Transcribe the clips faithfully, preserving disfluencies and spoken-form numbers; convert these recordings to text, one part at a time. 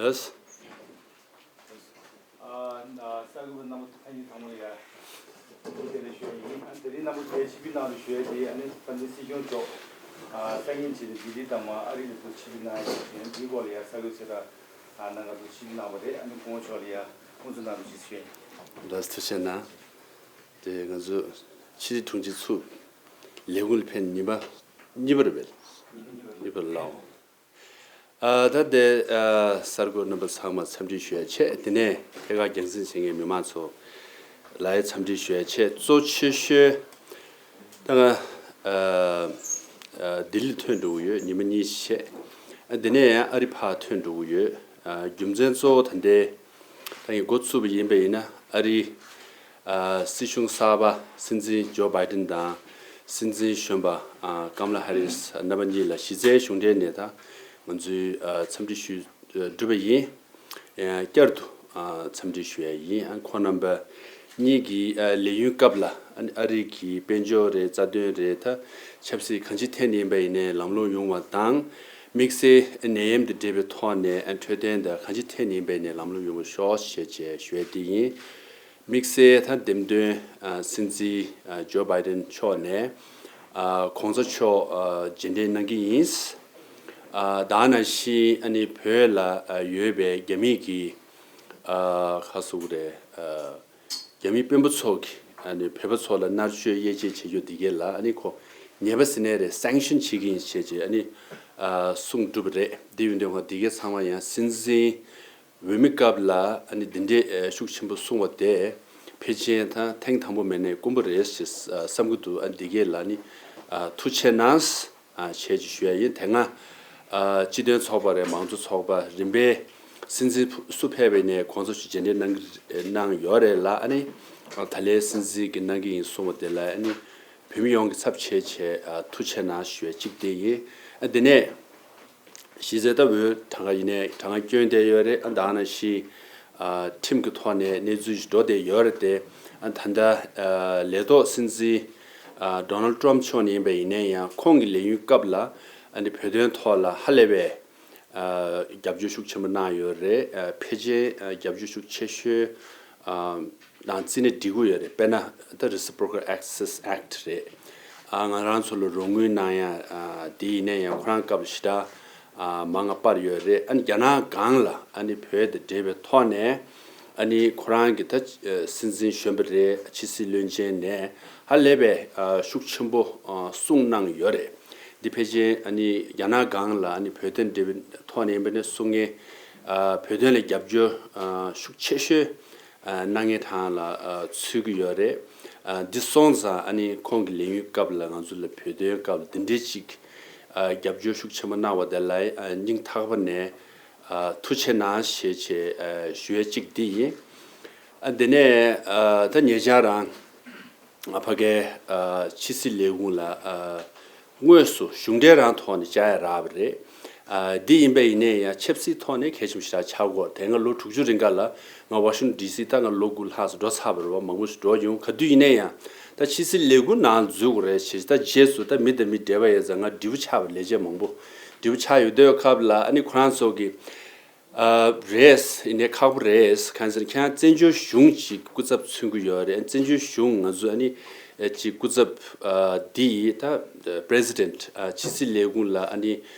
ལགས། ཨ་ཨ་གསར་འགོད་པ་རྣམ་པ་ཚོ་ཕན་ཚུན་ཚང་མ་ལ་ཡ་ཐུགས་རྗེ་ཆེ་ཞུ་ཡ་ཡིན། ཨ་ནི་དེ་རིང་རྣམ་པ་ཚོས་ཆིབས་བསྒྱུར་གནང་རོགས་ཞུ་ཡ་དེ་ཨ་ནི་ཕན་ཚུན་སྲིད་སྐྱོང་མཆོག་ཨ་སང་ཉིན་བྱས་ནས་ལྡི་ལི་དང་མ་ཨ་རི་ལ་ཚུར་ཆིབས་བསྒྱུར་གནང་ཡ་ཞིག་ཡིན། དེའི་སྐོར་ལ་ཡ་གསར་འགོད་ཚོས་ད་ཨ་གནང་ག་ཚུར་ཆིབས་བསྒྱུར་གནང་བ་རེད། ཨ་ནི་སྐུ་ངོ་མཆོག་ལ་ཡ་སྐུ་གཟུགས་གནང་རོགས་ཞེས་ཞུ་ཡ་ཡིན། ལགས་ཐུགས་རྗེ་གནང་། དེ་ང་ཚོ་ཕྱི་དྲིལ་དྲུང་ཆེ་ཚུར་ལས་ཁུངས་ལ་ཕེབས་ཉིན་པ་གཉིས་པ་རེད་པས། གཉིས་པ་ལ། ཨ་ད་དེ་ཨ་གསར་འགོད་རྣམ་པ་ཚང་མར་འཚམས་འདྲི་ཞུ་ཡ་བྱས། དེ་ནས་ཐད་ཀར་རྒྱང་སྲིང་བྱེད་མཁན་མི་མང་ཚོ་ལ་ཡང་འཚམས་འདྲི་ཞུ་ཡ་བྱས། གཙོ་ཆེ་ཤོས་ད་ང་ཨ་ཨ་ལྡི་ལི་ཐོན་འགྲོ་གི་ཡོད། ཉི་མ་གཉིས་བྱས། ཨ་དེ་ནས་ཡང་ཨ་རི་ཕར་ཐོན་འགྲོ་གི་ཡོད། ཨ་རྒྱུ་མཚན་གཙོ་བོ་ད་ལྟའི་ད་ངས་འགོ་ཚུགས་པ་ཡིན་པ་ཡིན་ན། ཨ་རི་ཨ་སྲིད་གཞུང་གསར་པ་སྲིད་འཛིན་ཇོ་བྷའི་ཏིན་དང་སྲིད་འཛིན་གཞོན་པ་ཨ་ཀམ་ལ་ཧ་རིས་རྣམ་པ་གཉིས་ལ་གཞི་རྩའི་གཞུང་འབྲེལ་ནས་ད་ང་ཚོས་ཨ་འཚམས་འདྲི་ཞུས་གྲུབ་པ་ཡིན། ཨ་བསྐྱར་དུ་ཨ་འཚམས་འདྲི་ཞུ་ཡ་ཡིན། ཨ་ཁོང་རྣམ་པ་གཉིས་ཀྱི་ཨ་ལས་ཡུན་སྐབས་ལ་ཨ་ཨ་རི་གི་དཔལ་འབྱོར་རེད། རྩ་དོན་རེད། ད་ཆབ་སྲིད་གང་ཅིའི་ཐད་ནས་ཡིན་པ་ཡིན་ནའི་ལམ་ལྷོང་ཡོང་བ་དང་། དམིགས་བསལ་ནད་ཡམས་དང་འབྲེལ་བའི་ཐོག་ནས་ཨ་འཕྲོད་བསྟེན་དང་གང་ཅིའི་ཐད་ནས་ཡིན་པ་ཡིན་ནའི་ལམ་ལྷོང་ཡོང་བ་ཤོག་ཞེས་བྱས་ཞུ་ཡ་དེ་ཡིན། དམིགས་བསལ་ད་འདེམས་ཐོན་ཨ་སྲིད་འཛིན་ཨ་ཇོ་བྷའི་ཏིན་མཆོག་ནས་ཨ་གོང་ས་མཆོག་ཨ་རྗེས་དྲན་གནང་གི་ཡིན། ཨ་ད་ག་ནང་བཞིན་ཨ་ནི་བོད་ལ་ཨ་ཡོད་པའི་རྒྱ་མི་གི་ཨ་ག་རེ་ཟེར་དགོས་རེད། ཨ་རྒྱ་མི་དཔོན་པོ་ཚོ་གིས་ཨ་ནི་བོད་པ་ཚོ་ལ་མནར་གཅོད་དབྱེ་འབྱེད་བྱེད་རྒྱུ་འདི་གས་ལ་ཨ་ནི་ཁོ་ཉེས་པ་ཟེར་ནའི་རེད། སེང་ཤིན་བྱེད་ཀྱི་ཡིན་ཞེས་བྱས་ཨ་ནི་ཨ་གསུངས་གྲུབ་པ་རེད། དེ་ཡིན་དུས་ཁོ་འདི་གས་ཚང་མ་ཡང་སྲིད་འཛིན་འོས་མི་སྐབས་ལ་ཨ་ནི་འདི་འདྲའི་ཨ་ཤུགས་ཆེན་པོ་གསུངས་པ་དེ་ཕལ་ཆེར་ད་ཐེངས་དང་པོ་མིན་ནའི་དཀོན་པོ་རེད་ཞེས་ཨ་བསམ་གྱི་འདུག་ཨ་འདི་གས་ལ་ཨ་ནི་ཨ་ཐུགས་རྗེ་གནང་ཨ་བྱས་ཅིག་ཞུ་ཡ་ཡིན། དེ་སྔ་ཨ་སྤྱི་མཐུན་ཚོགས་པ་རེད། མང་གཙོ་ཚོགས་པ་རིམ་པས་སྲིད་འཛིན་སུ་ཕེབས་པ་ཡིན་ནའི་གོང་ས་མཆོག་རྗེས་དྲན་གནང་གི་གནང་ཡོད་རེད་ལ། ཨ་ནི་ཨ་ད་ལན་སྲིད་འཛིན་གྱིས་གནང་གི་ཡིན་གསུངས་པ་དེ་ལ་ཨ་ནི་བོད་མི་ཡོངས་ཀྱི་ཚབ་བྱས་བྱས་ཨ་ཐུགས་རྗེ་གནང་ཞུ་ཡ་གཅིག་དེ་ཡིན། ཨ་དེ་ནས་གཞི་རྩའི་ད་འོས་གྲངས་ཀ་ཡིན་ནའི་གྲངས་ཀ་བསྐྱོན་བསྡད་ཡོད་རེད། ཨ་ད་ག་ནང་བཞིན་ཨ་ཁྲིམས་ཀྱི་ཐོག་ནས་གནས་ཚུལ་ཞིག་འགྲོ་བསྡད་ཡོད་རེད་དེ། ཨ་ད་ལྟ་ཨ་ལས་ཐོག་སྲིད་འཛིན་ཨ་ཌོ་ནལ་ཊམ་མཆོག་ནས་ཡིན་པ་ཡིན་ནའི་ཡང་ཁོང་གི་ལས་ཡུན་སྐབས་ལ་ཨ་ནི་བོད་དོན་ཐོག་ལ་ཧ་ལས་པའི་ཨ་རྒྱབ་སྐྱོར་ཤུགས་ཆེན་པོ་གནང་ཡོད་རེད། ཨ་ཕལ་ཆེར་ཨ་རྒྱབ་སྐྱོར་ཤུགས་ཆེ་ཤོས་ཨ་དང་བརྩིས་ནས་འགྲིག་གི་ཡོད་རེད། དཔེར་ན་ད་Reciprocal Access Act རེད། ཨ་ང་རང་ཚོ་ལ་རོགས་དངུལ་གནང་ཡ་ཨ་དེ་ཡིན་ནའི་ཡང་ཁོ་རང་སྐབས་ཞེ་དྲག་ཨ་མང་ང་སྤར་ཡོད་རེད། ཨ་ནི་རྒྱ་ནག་སྒང་ལ་ཨ་ནི་བོད་དང་འབྲེལ་བའི་ཐོག་ནས་ཨ་ནི་ཁོ་རང་གི་ད་ཨ་སྲིད་འཛིན་གཞོན་པ་རེད། ཕྱི་སྲིད་བློན་ཆེན་ནས་ཧ་ལས་པའི་ཨ་ཤུགས་ཆེན་པོ་ཨ་གསུངས་གནང་ཡོད་རེད། འདི་ཕལ་ཆེར་ཨ་ནི་རྒྱ་ནག་སྒང་ལ་ཨ་ནི་བོད་དོན་འབྲེལ་བའི་ཐོག་ནས་ཡིན་པ་ནས་གསུང་མཁན་ཨ་བོད་དོན་ལ་རྒྱབ་སྐྱོར་ཨ་ཤུགས་ཆེ་ཤོས་ཨ་གནང་མཁན་གྲས་ལ་ཨ་ཚུད་ཀྱི་ཡོད་རེད། ཨ་འདི་སོང་ཙང་ཨ་ནི་ཁོང་གི་ལས་ཡུན་སྐབས་ལ་ང་ཚོ་ལ་བོད་དོན་སྐབས་ལ་འདི་འདྲའི་ཅིག་ཨ་རྒྱབ་སྐྱོར་ཤུགས་ཆེན་པོ་གནང་བ་དེ་ལ་ཨ་སྙིང་ཐག་པ་ནས་ཨ་ཐུགས་རྗེ་གནང་ཞེས་བྱས་ཨ་ཞུ་ཡ་གཅིག་འདི་ཡིན། ཨ་དེ་ནས་ཨ་ད་ཉེ་ཆར་རང་ཨ་ཕ་གའི་ཨ་ཕྱི་སྲིད་ལས་ཁུངས་ལ་ཨ་དངོས་སུ་གཞུང་འབྲེལ་རང་ཐོག་ནས་བཅར་ཡ་རག་པ་རེད། ཨ་འདི་ཡིན་པ་ཡིན་ནའི་ཡང་ཆབ་སྲིད་ཐོག་ནས་གལ་ཆེན་པོ་ཞེ་དྲག་ཆགས་ཀྱི་ཡོད་རེད། དེ་སྔ་ལོ་དྲུག་ཅུ་རིང་ག་ལ་ང་ཝ་ཤིང་ཊོན་ཌི་སི་ད་ང་ལོ་དགུ་ལྷག་ཙམ་འགྲོ་ཚར་བ་རེད་བ། མང་པོ་ཞིག་འགྲོ་ཡོང་། ག་དུས་ཡིན་ནའི་ཡང་ད་ཕྱི་སྲིད་ལས་ཁུངས་ནང་འཛུལ་དགོས་རེད་ཞེས་ད་རྗེས་སུ་ད་མི་དང་མི་འབྲེལ་བ་ཡོད་ཙང་ང་འབྲས་བུ་ཆགས་པ་ལས་བྱེད་མང་པོ་འབྲས་བུ་ཆགས་ཡོད་དུས་སྐབས་ལ་ཨ་ནི་ཁོ་རང་ཚོ་གི་ཨ་རེད། ཡིན་ནའི་ཁག་པོ་རེད། གང་ཟེར་ན་ཁྱེད་རང་བཙན་བྱོལ་གཞུང་ཅིག་སྐུ་ཚབ་མཚོན་གྱི་ཡོད་རེད། བཙན་བྱོལ་གཞུང་ང་ཚོ་ཨ་ནི་ཨ་ཅིག་སྐུ་ཚབ་ཨ་འདི་ཡིས་ད་པི་རེ་སི་ཌེན་ཊི་ཨ་ཕྱི་སྲིད་ལས་ཁུངས་ལ་ཨ་ནི་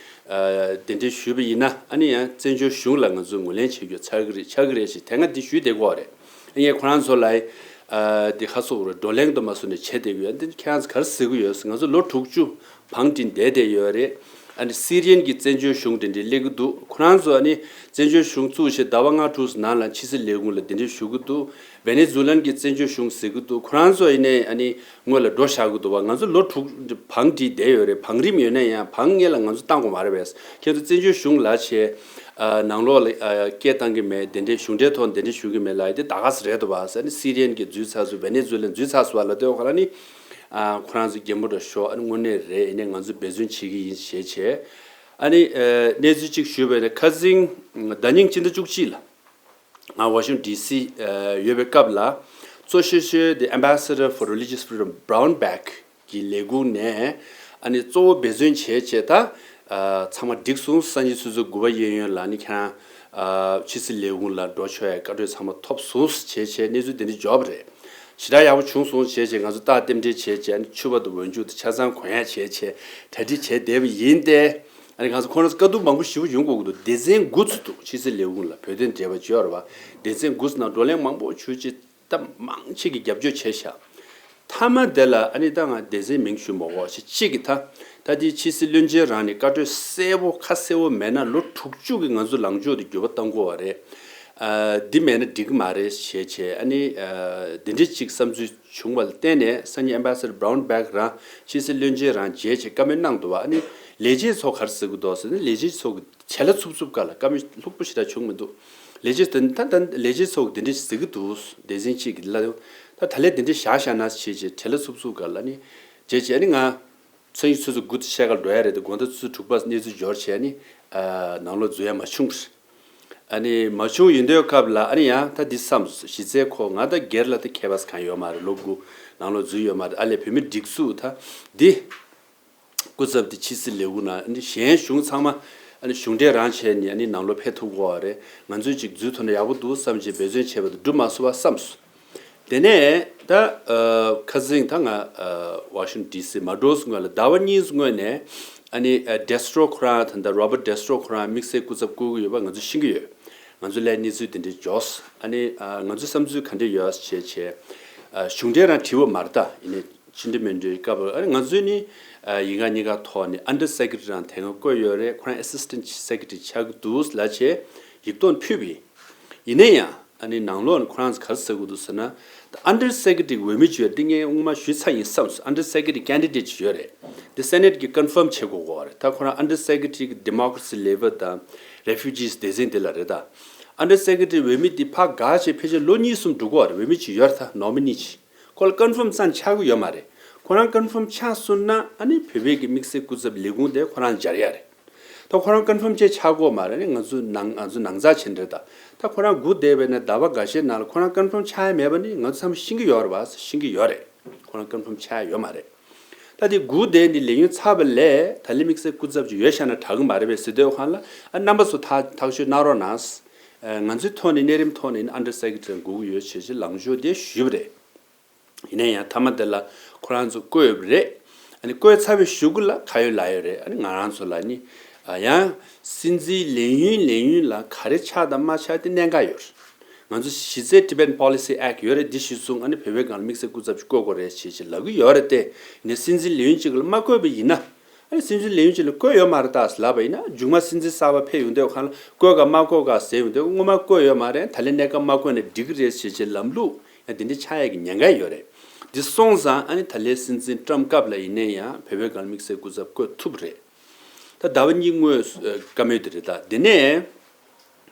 ཨ་གདན་འདྲེན་ཞུས་པ་ཡིན་ན་ཨ་ནི་ཡང་བཙན་བྱོལ་གཞུང་ལ་ང་ཚོས་ངོས་ལེན་བྱེད་རྒྱུ་ཆགས་ཀྱི་རེད་ཆགས་ཀྱི་རེད་ཞེས་དེ་སྔ་འདི་ཞུས་བསྡད་ཀྱི་ཡོད་རེད། ངས་ཁོ་རང་ཚོ་ལ་ཨ་འདི་ཁ་སོགས་རེད་བགྲོ་གླེང་དུ་མ་སོང་ནས་བྱས་བསྡད་ཀྱི་ཡོད། འདི་ཁྱེད་རང་ཚོ་ག་རེ་ཟེར་གྱི་ཡོད། ང་ཚོ་ལོ་དྲུག་ཅུ་བང་སྒྲིག་བསྡད་བསྡད་ཡོད་རེད། ཨ་ནི་སི་རི་ཡན་གྱི་བཙན་བྱོལ་གཞུང་དེ་འདྲས་སླེབས་ཀྱི་འདུག་ཁོ་རང་ཚོ་ཨ་ནི་བཙན་བྱོལ་གཞུང་བཙུགས་བྱས་ཟླ་བ་ལྔ་དྲུག་ནང་ལ་ཕྱི་སྲིད་ལས་ཁུངས་ལ་གདན་འདྲེན་ཞུ་གི་འདུག་ཝེ་ནེ་ཛུ་ལན་གྱི་བཙན་བྱོལ་གཞུང་ཟེར་གྱི་འདུག་ཁོ་རང་ཚོ་ཡིན་ནའི་ཨ་ནི་སྔོན་ལ་འགྲོ་བཞག་གི་འདུག་བ། ང་ཚོ་ལོ་དྲུག་བང་སྒྲིག་བསྡད་ཡོད་རེད། བང་རིམ་ཡོད་ན་ཡང་བང་སྔོན་ལ་ང་ཚོ་བཏང་དགོས་མ་རེད་པས། ཁྱེད་ཚོ་བཙན་བྱོལ་གཞུང་ལ་བྱས་ཨ་ནང་ལོགས་ལ་ཨ་སྐད་བཏང་གི་མེད། གདན་འདྲེན་གཞུང་འབྲེལ་ཐོག་གདན་འདྲེན་ཞུ་གི་མེད་ལབ་ཡ་དེ་ད་ག་ས་རེད་འདུག་བ། ཨ་ནི་སི་རི་ཡན་གྱི་འཛུལ་ཚར་སོང་། ཝེ་ནེ་ཛུ་ལན་འཛུལ་ཚར་སོང་བ་ལབ་དུས་ཁོ་རང་ནི། ཨ་ཁོ་རང་ཚོ་རྒན་མོ་འདྲ་ཤོག་ཨ་ནི་དངོས་གནས་རེད། ཡིན་ནའི་ང་ཚོ་འབད་བརྩོན་བྱེད་ཀྱི་ཡིན་ཞེས་བྱས། ཨ་ནི་ཨ་གནས་ཚུལ་གཅིག་ཞུས་པ་ཡིན་ན་ཁ་སང་ཟླ་ཉིན་སྤྱི་ཟླ་བཅུ་གཅིག་ལ་ང་ཝ་ཤིང་ཊོན་ཌི་སི་ཨ་ཡོད་པའི་སྐབས་ལ་གཙོ་ཤོས་ཤོས་དེ་Ambassador for Religious Freedom Brownback གི་ལས་ཁུངས་ནས་ཨ་ནི་གཙོ་བོ་འབད་བརྩོན་བྱས་བྱས་ད་ཨ་ཚང་མ་འགྲིག་སོང་། སང་ཉིན་ཆུ་ཚོད་དགུ་པ་གཡས་གཡོན་ལ་ཨ་ནི་ཁྱེད་རང་ ཕྱི་སྲིད་ལས་ཁུངས་ལ་འགྲོ་ཆོག་ཡ་བཀའ་འཁྲོལ་ཚང་མ་ཐོབ་སོང་ཞེས་བྱས་གནས་ཚུལ་དེ་འདྲ་འབྱོར་བ་རེད། ཞེ་དྲག་ཡག་པོ་བྱུང་སོང་ཞེས་བྱས་ང་ཚོ་རྟགས་རྟེན་འབྲེལ་བྱས་བྱས་ཨ་ནི་ཕྱུ་པ་དང་འོན་ཆུ་དང་ཆ་ཚང་གོན་ཡ་བྱས་བྱས་གྲ་སྒྲིག་བྱས་བསྡད་པ་ཡིན་ཏེ། ཨ་ནི་ང་ཚོ་ཁོ་རང་ཚོ་དཀའ་སྡུག་མང་པོ་ཞེ་པོ་ཡོང་དགོས་ཀྱི་འདུག་སྡེ་ཚན་དགུ་ཙམ་འདུག་ཕྱི་སྲིད་ལས་ཁུངས་ལ་བོད་དོན་འབྲེལ་བ་བྱས་པ་རེད་བ། སྡེ་ཚན་དགུ་ཙམ་ནང་བགྲོ་གླེང་མང་པོ་བྱུང་རྗེས། ད་མང་ཆེ་གིས་རྒྱབ་སྐྱོར་བྱས་ཤག་མཐའ་མ་དེ་ལ་ཨ་ནི་ད་ང་སྡེ་ཚན་མིང་ཞུ་མ་དགོས་ཞེས་གཅིག་གིས་ད་ད་དེའི་ཕྱི་སྲིད་བློན་ཆེན་རང་ནས་བཀའ་འཁྲོལ་གསལ་པོ་ཁ་གསལ་པོ་མེད་ན་ལོ་དྲུག་ཅུ་གི་ང་ཚོ་ལངས་ཕྱོགས་དེ་འགྱུར་བ་གཏང་དགོས་པ་རེད། ཨ་འདི་མེད་ན་འགྲིག་གི་མ་རེད་ཞེས་བྱས་ཨ་ནི་ཨ་འདི་འདྲའི་གཅིག་བསམ་ཚུལ་བྱུང་བ་ལ་བརྟེན་ནས་སང་ཉིན་Ambassador Brownback་རང་ཕྱི་སྲིད་བློན་ཆེན་རང་མཇལ་བྱས་བཀའ་མོལ་གནང་འདུག་བ། ཨ་ནི་ལས་བྱེད་ཚོ་ག་རེ་ཟེར་གི་འདུག་ཟེར་ན་ལས་བྱེད་ཚོ་གི་བྱེད་ལ་ཚུབ་ཚུབ་ག་ལ་བཀའ་མོལ་ལྷུག་པོ་ཞེ་དྲག་བྱུང་མི་འདུག་ལས་བྱེད་དེ་ད་ད་ལས་བྱེད་ཚོ་གི་དེ་འདྲ་ཞིག་ཟེར་གི་འདུག་སྡེ་ཚན་གཅིག་གི་ལ་ད་ད་ལས་དེ་འདྲ་བཞག་བཞག་ན་བྱེད་བྱེད་བྱེད་ལ་ཚུབ་ཚུབ་ག་ལ་ནི་བྱེད་བྱེད་ནི་ང་ཚོ་ཡིན་ཚོད་ཚོད་དགུ་དེ་ཤེས་ག་འགྲོ་ཡ་རེད་དེ་དགོང་དག་ཚོད་དྲུག་པ་གནས་ཚུལ་འབྱོར་བྱས་ནི་ནང་ལོགས་འཛུལ་ཡ་མ་བྱུང་། ཨ་ནི་མ་བྱུང་ཡིན་དུས་སྐབས་ལ་ཨ་ནི་ཡང་ད་འདི་བསམ་གཞི་རྩའི་ཁོ་ང་ད་སྒེར་ལ་ད་ཁྱད་པར་གང་ཡོད་མ་རེད། ལོ་དགུ་ནང་ལོགས་འཛུལ་ཡོད་མ་རེད། ཨ་ལས་བོད་མི་སྒྲིག་འཛུགས་ད་འདི། སྐུ་ཚབ་དེ་ཕྱི་སྲིད་ལས་ཁུངས་ནང་ཨ་ནི་གཞན་གཞུང་ཚང་མ་ཨ་ནི་གཞུང་འབྲེལ་རང་བྱས་ནས་ཨ་ནི་ནང་ལོགས་ཕེབས་ཐུབ་ཀྱི་ཡོད་རེད། ང་ཚོས་ཅིག་འཛུལ་ཐུབ་ན་ཡག་པོ་འདུག་བསམ་བྱས་འབད་བརྩོན་བྱས་པ་དང་འགྲུབ་མ་སོང་བ་བསམས་སོང་། དེ་ནས་ད་ཨ་ཁ་སང་ད་ང་ཨ་Washington D C་མ་འགྲོ་སྔོན་ལ་ཟླ་བ་གཉིས་སྔོན་ནས་ཨ་ནི་ཨ་Destro་ཁོ་རང་ད་ལྟ་Robert Destro་ཁོ་རང་དམིགས་བསལ་སྐུ་ཚབ་བསྐོ་གི་ཡོད་པ་ང་ཚོ་ཤེས་ཀྱི་ཡོད། ང་ཚོ་ལ་གནས་ཚུལ་དེ་འདྲ་འབྱོར། ཨ་ནི་ཨ་ང་ཚོའི་བསམ་ཚུལ་ག་འདྲ་ཡོད་ཞེས་བྱས་ཨ་གཞུང་འབྲེལ་རང་དྲིས་པ་མ་རེད་ད། ཡིན་ནའི་ཕྱི་འབྲེལ་མི་འབྲེལ་སྐབས་ཨ་ནི་ང་ཚོས་ནི་ཨ་ཡིག་ངག་གཉིས་ཀ་ཐོག་ནས་Under Secretary་རང་དེ་སྔ་བསྐོས་ཡོད་རེད། ཁོ་རང་Assistant Secretary་ཆགས་ཀྱི་འདུག་ལབ་བྱས་ཡིག་ཐོག་ཕུལ་བ་ཡིན། ཡིན་ན་ཡང་ཨ་ནི་ནང་ལོགས་ནས་ཁོ་རང་ཚོ་ག་རེ་ཟེར་གྱི་འདུག་ཟེར་ན། ད་Under Secretary་འོས་མི་ཅིག་ཡོད་རེད། འདི་ངས་སྔོན་མ་ཞུས་ཚར་ཡིན་བསམ་སོང་། Under Secretary་candidate་ཅིག་ཡོད་རེད། འདི་Senate་གིས་confirm་བྱེད་དགོས་ཀྱི་ཡོད་རེད། ད་ཁོ་རང་Under Secretary་གི་Democracy Labor་དང་Refugees་སྡེ་ཚན་དེ་ལ་རེད་ད། Under Secretary་འོས་མི་འདི་ཕར་དགའ་བྱས་ཕལ་ཆེར་ལོ་གཉིས་གསུམ་འགྲོ་གི་ཡོད་རེད། འོས་མི་ཅིག་ཡོད་རེད་ད། Nominee་ཅིག་ཁོ་ལ་confirm་ཙམ་ཆགས་ཀྱི་ཡོད་མ་རེད། ཁོ་རང་confirm་ཆགས་སོང་ན་ཨ་ནི་བོད་པའི་གི་དམིགས་བསལ་སྐུ་ཚབ་ལས་ཁུངས་དེ་ཁོ་རང་སྦྱར་ཡ་རེད། ད་ཁོ་རང་confirm་བྱས་ཆགས་ཀྱི་ཡོད་མ་རེད། ཨ་ནི་ང་ཚོ་ནང་ང་ཚོ་ནང་ཚགས་བྱས་ནས་རེད་ད། ད་ཁོ་རང་སྒུག་བསྡད་པ་ཡིན་ན་ཟླ་བ་འགའ་ཤས་ནང་ལ་ཁོ་རང་confirm་ཆགས་ཡ་མེད་པ་ནི་ང་ཚོ་ཚང་མ་ཤེས་ཀྱི་ཡོད་རེད་བ། ཤེས་ཀྱི་ཡོད་རེད། ཁོ་རང་confirm་ཆགས་ཡ་ཡོད་མ་རེད། ད་དེ་སྒུག་བསྡད་ནས་ལས་ཡུན་ཚར་བ་ལས་ད་ལན་དམིགས་བསལ་སྐུ་ཚབ་ཅིག་ཡོད་ཤག་ན་དྲག་གི་མ་རེད་པས་ཟེར་དུས་སྒང་ལ་ཨ་རྣམ་པ་ཚོ་ཐག་ཐག་གཅོད་གནང་རོགས་གནང་། ཨ་ང་ཚོའི་ཐོག་ནས་གནས་རིམ་ཐོག་ནས་Under Secretary་སྒུག་གི་ཡོད་ཞེས་ཅིག་ལངས་ཕྱོགས་དེ་ཞུས་པ་རེད། ཡིན་ན་ཡང་མཐའ་མ་དེ་ལ་ཁོ་རང་ཚོ་བསྐོས་ཡོད་པ་རེད། ཨ་ནི་བསྐོས་ཚར་བའི་གཞུག་གུ་ལ་ག་ཡོད་ལ་ཡོད་རེད། ཨ་ནི་ང་རང་ཚོ་ལ་ནི་ཨ་ཡང་སྲིད་འཛིན་ལས་ཡུན་ལས་ཡུན་ལ་ག་རེ་ཆགས་དང་མ་ཆགས་དེ་གནད་འགག་ཡོད་རེད། ང་ཚོ་གཞི་རྩའི་Tibetan Policy Act་ཡོད་རེད། འདི་གཞིར་བཟུང་ཨ་ནི་བོད་པའི་སྒང་ལ་དམིགས་བསལ་སྐུ་ཚབ་ཅིག་བསྐོ་དགོས་རེད་ཞེས་ཅིག་ལབ་ཀྱི་ཡོད་རེད་དེ། ཡིན་ནའི་སྲིད་འཛིན་ལས་ཡུན་གཅིག་ལ་མ་བསྐོས་པ་ཡིན་ན། ཨ་ནི་སྲིད་འཛིན་ལས་ཡུན་གཅིག་ལ་བསྐོས་ཡོད་མ་རེད་ད་ལབ་པ་ཡིན་ན་མཇུག་མ་སྲིད་འཛིན་གསར་པ་ཕེབས་ཡོང་དུས་སྒང་ལ་བསྐོས་ག་མ་བསྐོས་ག་ཟེར་ཡོང་དུས་སྔོན་མ་བསྐོས་ཡོད་མ་རེད། ད་ལན་གནས་སྐབས་མ་བསྐོས་ནས་འགྲིག་གི་རེད་ཞེས་ཅིག་ལམ་ལུགས་ཡང་དེ་འདྲ་ཆགས་ཡས་ཀྱི་ཉེན་ཁ་ཡོད་རེད། འདི་སོང་ཙང་ཨ་ནི་ད་ལན་སྲིད་འཛིན་ཊམ་སྐབས་ལ་ཡིན་ན་ཡང་བོད་པའི་སྒང་ལ་དམིགས་བསལ་སྐུ་ཚབ་བསྐོས་ཐུབ་རེད། ད་ཟླ་བ་གཉིས་སྔོན་བཀའ་མོལ་དེ་རེད་ད། དེ་ནས་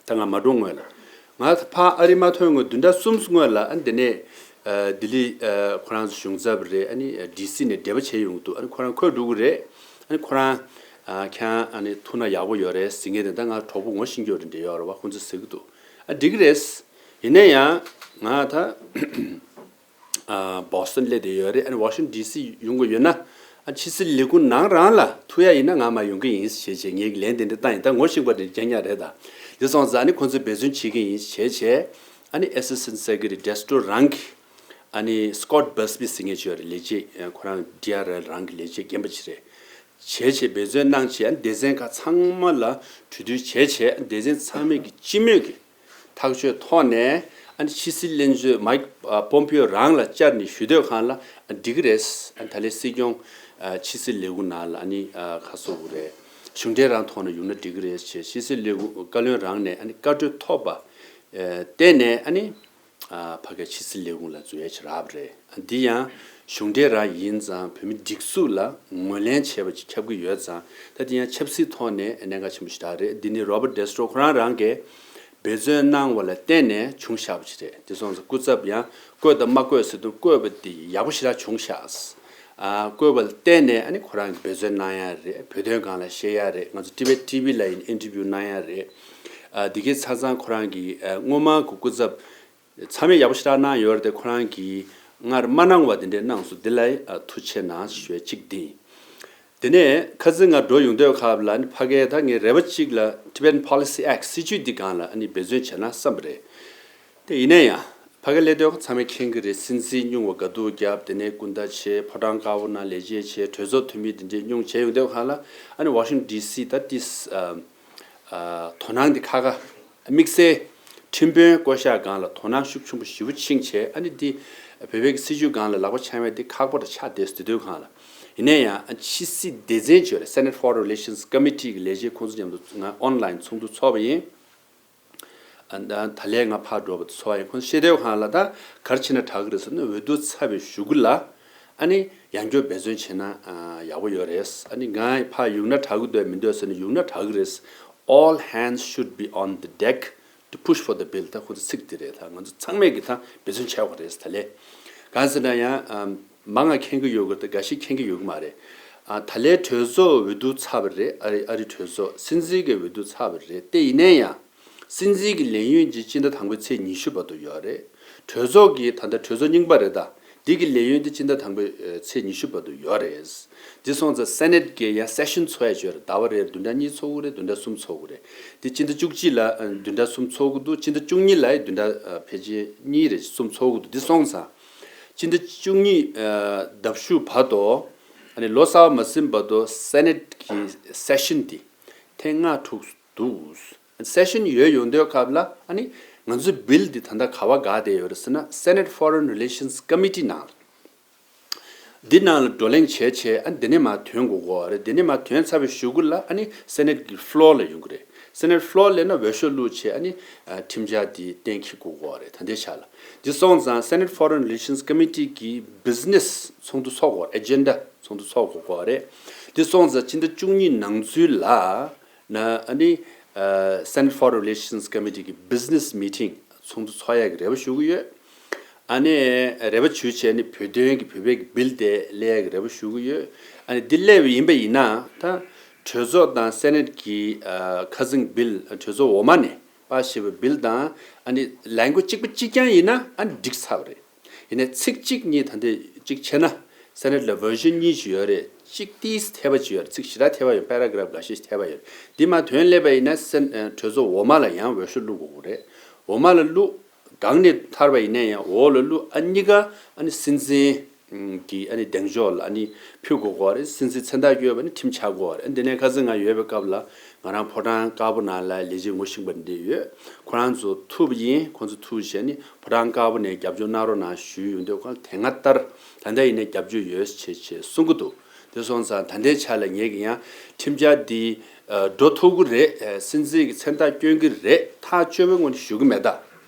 ད་ང་མ་འགྲོ་སྔོན་ལ། ང་ཕ་ཨ་རི་མ་ཐོན་སྔོན་བདུན་ཕྲག་གསུམ་སྔོན་ལ་ཨ་འདི་ནས་ལྡི་ལི་ཁོ་རང་ཚོ་གཞུང་ཚབ་རེད། ཨ་ནི་ཌི་སི་ནས་འབྲེལ་བ་བྱས་ཡོང་གི་འདུག་ཨ་ནི་ཁོ་རང་འཁོད་འགྲོ་གི་རེད། ཨ་ནི་ཁོ་རང་ཁྱེད་རང་ཨ་ནི་ཐུག་ན་ཡག་པོ་ཡོད་རེད་ཟེར་མཁན་དེ་ད་ང་གྲོགས་པོ་ངོ་ཤེས་ཀྱི་ཡོད་རེད། འབྲེལ་ཡོད་རེད་བ། ཁོང་ཚོས་ཟེར་གི་འདུག་ཨ་འགྲིག་གི་རེད། ཡིན་ན་ཡང་ང་ད། ཨ་བོ་སི་ཊོན་སླེབས་བསྡད་ཡོད་རེད། ཨ་ནི་ཝ་ཤིང་ཊོན་ཌི་སི་ཡོང་དགོས་ཡོད་ན། ཨ་ཕྱི་སྲིད་ལས་ཁུངས་ནང་རང་ལ་ཐུག་ཡ་ཡིན་ན་ང་མར་ཡོང་གི་ཡིན་ཞེས་བྱས་ངས་ལན་དེ་འདྲ་བཏང་ཡིན། ད་ངོ་ཤེས་པ་དེ་རྐྱང་རྐྱང་རེད་ད། དེ་སོང་ཙང་ཨ་ནི་ཁོང་ཚོས་འབད་བརྩོན་བྱེད་ཀྱི་ཡིན་ཞེས་བྱས། ཨ་ནི་ཨེ་སི་སི་ཊེན་ཊ་སེ་ཀེ་རེ་ཊི་ཌེ་སི་ཊྲོ་རང་གིས་ཨ་ནི་སི་ཀོཊ་བྷ་སི་བི་ཟེར་མཁན་ཅིག་ཡོད་རེད། ལས་བྱེད་ཁོ་རང་ཌི་ཨར་ཨེལ་རང་གི་ལས་བྱེད་རྒན་པ་ཅིག་རེད། བྱས་བྱས་འབད་བརྩོན་གནང་བྱས་ཨ་ནི་སྡེ་ཚན་ཁག་ཚང་མ་ལ་གྲོས་བསྡུར་བྱས་བྱས་སྡེ་ཚན་ཚང་མས་ཀྱི་སྤྱི་མོས་ཀྱི་ཐག་གཅོད་ཐོག་ནས་ཨ་ནི་ཕྱི་སྲིད་བློན་ཆེན་མའིག་པོམ་པིའོ་རང་ལ་བཅར་ནས་ཞུ་དུས་སྒང་ལ་འགྲིག་གི་རེད། ཨ་ནི་ད་ལན་སྲིད་སྐྱོང་ཕྱི་སྲིད་ལས་ཁུངས་ནང་ལ་ཨ་ནི་ཁ་གསོ་དགོས་རེད། གཞུང་འབྲེལ་རང་ཐོག་ནས་ཡོང་ན་འགྲིག་གི་རེད་ཞེས་ཕྱི་སྲིད་ལས་ཁུངས་བཀའ་བློན་རང་ནས་ཨ་ནི་བཀའ་འཁྲོལ་ཐོབ་པ་བརྟེན་ནས་ཨ་ནི་ཕ་གིའི་ཕྱི་སྲིད་ལས་ཁུངས་ལ་འཛུལ་ཡས་ཅིག་རག་པ་རེད། འདི་ཡང་གཞུང་འབྲེལ་རང་ཡིན་ཙང་བོད་མི་སྒྲིག་འཛུགས་ལ་ངོས་ལེན་བྱས་པ་ཅིག་ཁྱབ་ཀྱི་ཡོད་ཙང་ད་འདི་ཡང་ཆབ་སྲིད་ཐོག་ནས་གནད་འགག་ཆེན་པོ་ཞེ་དྲག་རེད། འདི་ནི་རོ་བར་ཌེ་སི་ཊྲོ་ཁོ་རང་རང་གིས་འབད་བརྩོན་གནང་བ་ལ་བརྟེན་ནས་བྱུང་བཞག་པ་ཅིག་རེད། དེ་སོང་ཙང་སྐུ་ཚབ་ཡང་བསྐོས་དང་མ་བསྐོས་ཟེར་དུས་བསྐོས་པ་འདི་ཡག་པོ་ཞེ་དྲག་བྱུང་བཞག་ཨ་བསྐོས་པ་ལ་བརྟེན་ནས་ཨ་ནི་ཁོ་རང་གིས་འབད་བརྩོན་གནང་ཡ་རེད། བོད་དོན་སྒང་ལ་བཤད་ཡ་རེད། ང་ཚོ་ཊི་ཝི་ཊི་ཝི་ལ་ཡིན་ཨིན་ཊར་བིའུ་གནང་ཡ་རེད། ཨ་འདི་གའི་ཆ་ཚང་ཁོ་རང་གིས་ཨ་སྔོན་མ་གི་སྐུ་ཚབ་ཚང་མས་ཡག་པོ་ཞེ་དྲག་གནང་ཡོད་རེད་དེ། ཁོ་རང་གིས་སྔར་མ་གནང་བ་དེ་འདྲས་གནང་སོང་། འདི་ལ་ཨ་ཐུགས་རྗེ་ཆེ་གནང་ཞུ་ཡ་གཅིག་འདི་ཡིན། དེ་ནས་ཁ་སང་ང་འགྲོ་ཡོང་དུས་སྐབས་ལ་ཨ་ནི་ཕ་གིར་ད་ངས་རེ་བ་གཅིག་ལ་Tibetan Policy Act སྲིད་བྱུས་འདི་སྒང་ལ་ཨ་ནི་འབད་བརྩོན་བྱས་ན་བསམ་པ་རེད། དེ་ཡིན་ན་ཡང་ཕ་གིར་སླེབས་དུས་ཚང་མས་མཁྱེན་གྱི་རེད། སྲིད་འཛིན་སྙུང་བ་དགའ་སྡུག་བརྒྱབ། དེ་ནས་སྐུ་ཟླ་བྱས། ཕོ་བྲང་དཀར་པོ་ནང་ལས་བྱེད་བྱས། གྲོས་ཚོགས་འཐུས་མི་འདི་འདྲས་སྙུང་བྱས་ཡོང་དུས་སྒང་ལ་ཨ་ནི་Washington D C ད་ཏིས་ཨ་ཨ་དོ་སྣང་འདི་ཁ་ཁ་དམིགས་བསལ་ཁྲིམས་དཔོན་བསྐོ་གཞག་སྒང་ལ་དོ་སྣང་ཤུགས་ཆེན་པོ་ཞེ་པོ་ཕྱིན་བྱས། ཨ་ནི་འདི་བོད་པའི་སྲིད་བྱུས་སྒང་ལ་ལག་པ་འཆང་བའི་འདི་ཁག་པོ་རེད་ཆགས་བསྡད་ཟེར་དུས་སྒང་ལ། ཡིན་ན་ཡང་ཨ་ཕྱི་སྲིད་སྡེ་ཚན་ཅིག་ཡོད་རེད། Senate Foreign Relations Committee གི་ལས་བྱེད་ཁོང་ཚོ་མཉམ་དུ་ང་ཨོན་ལན་ཚོགས་འདུ་ཚོགས་པ་ཡིན། ཨ་ད་ད་ལན་ང་ཕར་འགྲོ་བ་དེ་ཚོ་ཡིན། ཁོང་ཤེས་དེ་གང་ལ་ད་ག་རེ་བྱས་ན་དྲག་གི་རེད་ཟེར་ན། འོས་བསྡུ་ཚར་བའི་གཞུག་གུ་ལ་ཨ་ནི་ཡང་བསྐྱར་འབད་བརྩོན་བྱས་ན་ཨ་ཡག་པོ་ཡོད་རེད། ཨ་ནི་ང་ཕར་ཡོང་ན་དྲག་གི་འདུག་མི་འདུག་ཟེར་ན་ཡོང་ན་དྲག་གི་རེད། All hands should be on the deck to push for the bill. ད་ཁོ་ཚོ་ཚིག་དེ་རེད། ད་ང་ཚོ་ཚང་མས་ཀྱི་ད་འབད་བརྩོན་བྱས་པ་རེད། ད་ལན་གང་ཟེར་ན་ཡང་ཨ་མང་ང་མཁྱེན་གྱི་ཡོད་གི་རེད། ད་འགའ་ཞིག་མཁྱེན་གྱི་ཡོད་གི་མ་རེད། ཨ་ད་ལན་གྲོས་ཚོགས་འོས་བསྡུ་ཚར་བ་རེད། ཨ་རི་ཨ་རི་གྲོས་ཚོགས་སྲིད་འཛིན་གྱི་འོས་བསྡུ་ཚར་བ་རེད། དེ་ཡིན་ན་ཡང་སྲིད་འཛིན་གྱི་ལས་ཡུན་གྱི་སྤྱི་ཟླ་དང་པོའི་ཚེས་ཉི་ཤུ་བར་དུ་ཡོད་རེད། གྲོས་ཚོགས་ཀྱི་ད་ལྟ་གྲོས་ཚོགས་རྙིང་པ་རེད། ད་འདི་གི་ལས་ཡུན་དེ་སྤྱི་ཟླ་དང་པོའི་ཚེས་ཉི་ཤུ་བར་དུ་ཡོད་རེད། འདི་སོང་ཙང་སེ་ནེ་ཊི་གི་ཡང་སེ་ཤན་ཚོགས་ཡ་ཅིག་ཡོད་རེད། ཟླ་བ་རེར་བདུན་ཕྲག་གཉིས་ཚོགས་ཀྱི་རེད། བདུན་ཕྲག་གསུམ་ཚོགས་ཀྱི་རེད། འདི་སྤྱི་ཟླ་བཅུ་གཅིག་ལ་ཨ་བདུན་ཕྲག་གསུམ་ཚོགས་ཀྱི་འདུག་སྤྱི་ཟླ་བཅུ་གཉིས་ལ་བདུན་ཕྲག་ཨ་ཕལ་ཆེར་གཉིས་རེ་གསུམ་ཚོགས་ཀྱི་འདུག་འདི་སོང་ཙང་སྤྱི་ཟླ་བཅུ་གཉིས་ཨ་ཟླ་བཞུགས་བར་དུ་ཨ་ནི་ལོ་གསར་པ་མ་ཟིན་བར་དུ་སེ་ནེ་ཊི་གི་སེ་ཤན་འདི་ཐེངས་ལྔ་འཁྲུགས་འདུག་སེ་ཤན་ཡོད་ཡོང་དུས་སྐབས་ལ་ཨ་ནི་ང་ཚོའི་བིལ་འདི་ད་ལྟ་ག་པར་བསྒར་བསྡད་ཡོད་རེད་ཟེར་ན། Senate Foreign Relations Committee ནང་ལ། འདི་ནང་ལ་བགྲོ་གླེང་བྱས་བྱས་ཨ་འདི་ནས་མར་ཐོན་དགོས་ཀྱི་ཡོད་རེད། འདི་ནས་མར་ཐོན་ཚར་བའི་གཞུག་གུ་ལ་ཨ་ནི་སེ་ནེ་ཊི་གི་ཕི་ལོར་ལ་ཡོང་གི་རེད། སེ་ནེ་ཊི་ཕི་ལོར་སླེབས་ན་འོས་ཤོག་བླུགས་བྱས་ཨ་ནི་ཨ་ཁྲིམས་འཆར་འདི་གཏན་འཁེལ་དགོས་ཀྱི་ཡོད་རེད། ད་ལྟའི་ཆ་ལ། འདི་སོང་ཙང་སེ་ནེ་ཊི་ཕོ་རེན་རི་ལེ་ཤན་སི་ཀོ་མི་ཊི་གི་བི་ཛི་ནེ་སི་ཚོགས་འདུ་ཚོགས་དགོས་རེད། ཨེ་ཇེན་ཌ་ཚོགས་འདུ་ཚོགས་དགོས་ཀྱི་ཡོད་རེད། འདི་སོང་ཙང་སྤྱི་ཟླ་བཅུ་གཉིས་ནང་ཚུད་ལ། ན་ཨ་ནི་ཨ་Senate Foreign Relations Committee གི་Business Meeting ཚོགས་འདུ་ཚོགས་ཡག་གི་རེ་བ་ཞུ་གི་ཡོད། ཨ་ནི་རེ་བ་ཞུས་བྱས་ནི་བོད་དོན་གྱི་བོད་པའི་གི་བིལ་དེ་སླེབས་ཡག་གི་རེ་བ་ཞུ་གི་ཡོད། ཨ་ནི་འདི་སླེབས་པ་ཡིན་པ་ཡིན་ན་ད་གྲོས་ཚོགས་དང་སེ་ནེ་ཊི་གི་ཨ་ཁ་སང་བིལ་གྲོས་ཚོགས་འོག་མ་ནས་པ་ཞེས་པའི་བིལ་དང་ཨ་ནི་ལན་གོ་གཅིག་པ་གཅིག་རྐྱང་ཡིན་ན་ཨ་ནི་འགྲིག་ཚར་བ་རེད། ཡིན་ནའི་ཚིག་གཅིག་གཉིས་ད་ལྟ་གཅིག་བྱས་ན། སེ་ནེ་ཊི་ལ་བར་ཤན་གཉིས་ཤིག་ཡོད་རེད། གཅིག་ཏིས་ཐེབས་པ་ཅིག་ཡོད་རེད། ཚིག་ཞེ་དྲག་ཐེབས་པ་ཡོད། པེ་ར་གྷ་རབ་འགའ་ཤས་ཤིག་ཐེབས་པ་ཡོད། འདི་མར་ཐོན་སླེབས་པ་ཡིན་ན་སེ་ཨ་གྲོས་ཚོགས་འོག་མ་ལ་ཡང་འོས་ཤོག་བླུག་དགོས་ཀྱི་རེད། འོག་མ་ལ་བླུག་གང་ནས་ཐར་པ་ཡིན་ན་ཡང་འོག་ལ་བླུག་ཨ་གཉིས་ཀ་ཨ་ནི་སྲིད་འཛིན་གྱི་ཨ་ནི་གདེང་འཇོག་ལ་ཨ་ནི་ཕུལ་དགོས་ཀྱི་རེད། སྲིད་འཛིན་མཚན་རྟགས་བསྐྱོན་པ་ནི་ཁྲིམས་ཆགས་དགོས་རེད། འདི་ནས་ཁ་སང་ང་ཡོད་པའི་སྐབས་ལ་ང་རང་ཕོ་བྲང་དཀར་པོ་ནང་ལ་ལས་བྱེད་ངོ་ཤེས་པ་འདི་ཡོད། ཁོ་རང་ཚོ་ཐུག་པ་ཡིན། ཁོང་ཚོ་ཐུག་བྱས་ནི་ཕོ་བྲང་དཀར་པོ་ནས་རྒྱབ་སྐྱོར་གནང་རོགས་གནང་ཞུས་ཡོང་དུས་ཁོང་དེ་སྔ་ལྟར་ད་ལྟ་ཡིན་ནའི་རྒྱབ་སྐྱོར་ཡོད་ཅེས་ཅེས་གསུང་གི་འདུག་དེ་སོང་ཙང་ད་ལྟའི་ཆ་ལ་ངེད་ཀྱི་ཡང་ཁྲིམས་འཆར་འདི་ཨ་འགྲོ་ཐུབ་ཀྱི་རེད། ཨ་སྲིད་འཛིན་གྱི་མཚན་རྟགས་བསྐྱོན་གྱི་རེད། ཐག་ཆོད་པའི་ངོས་ནས་ཞུ་གི་མེད། ད་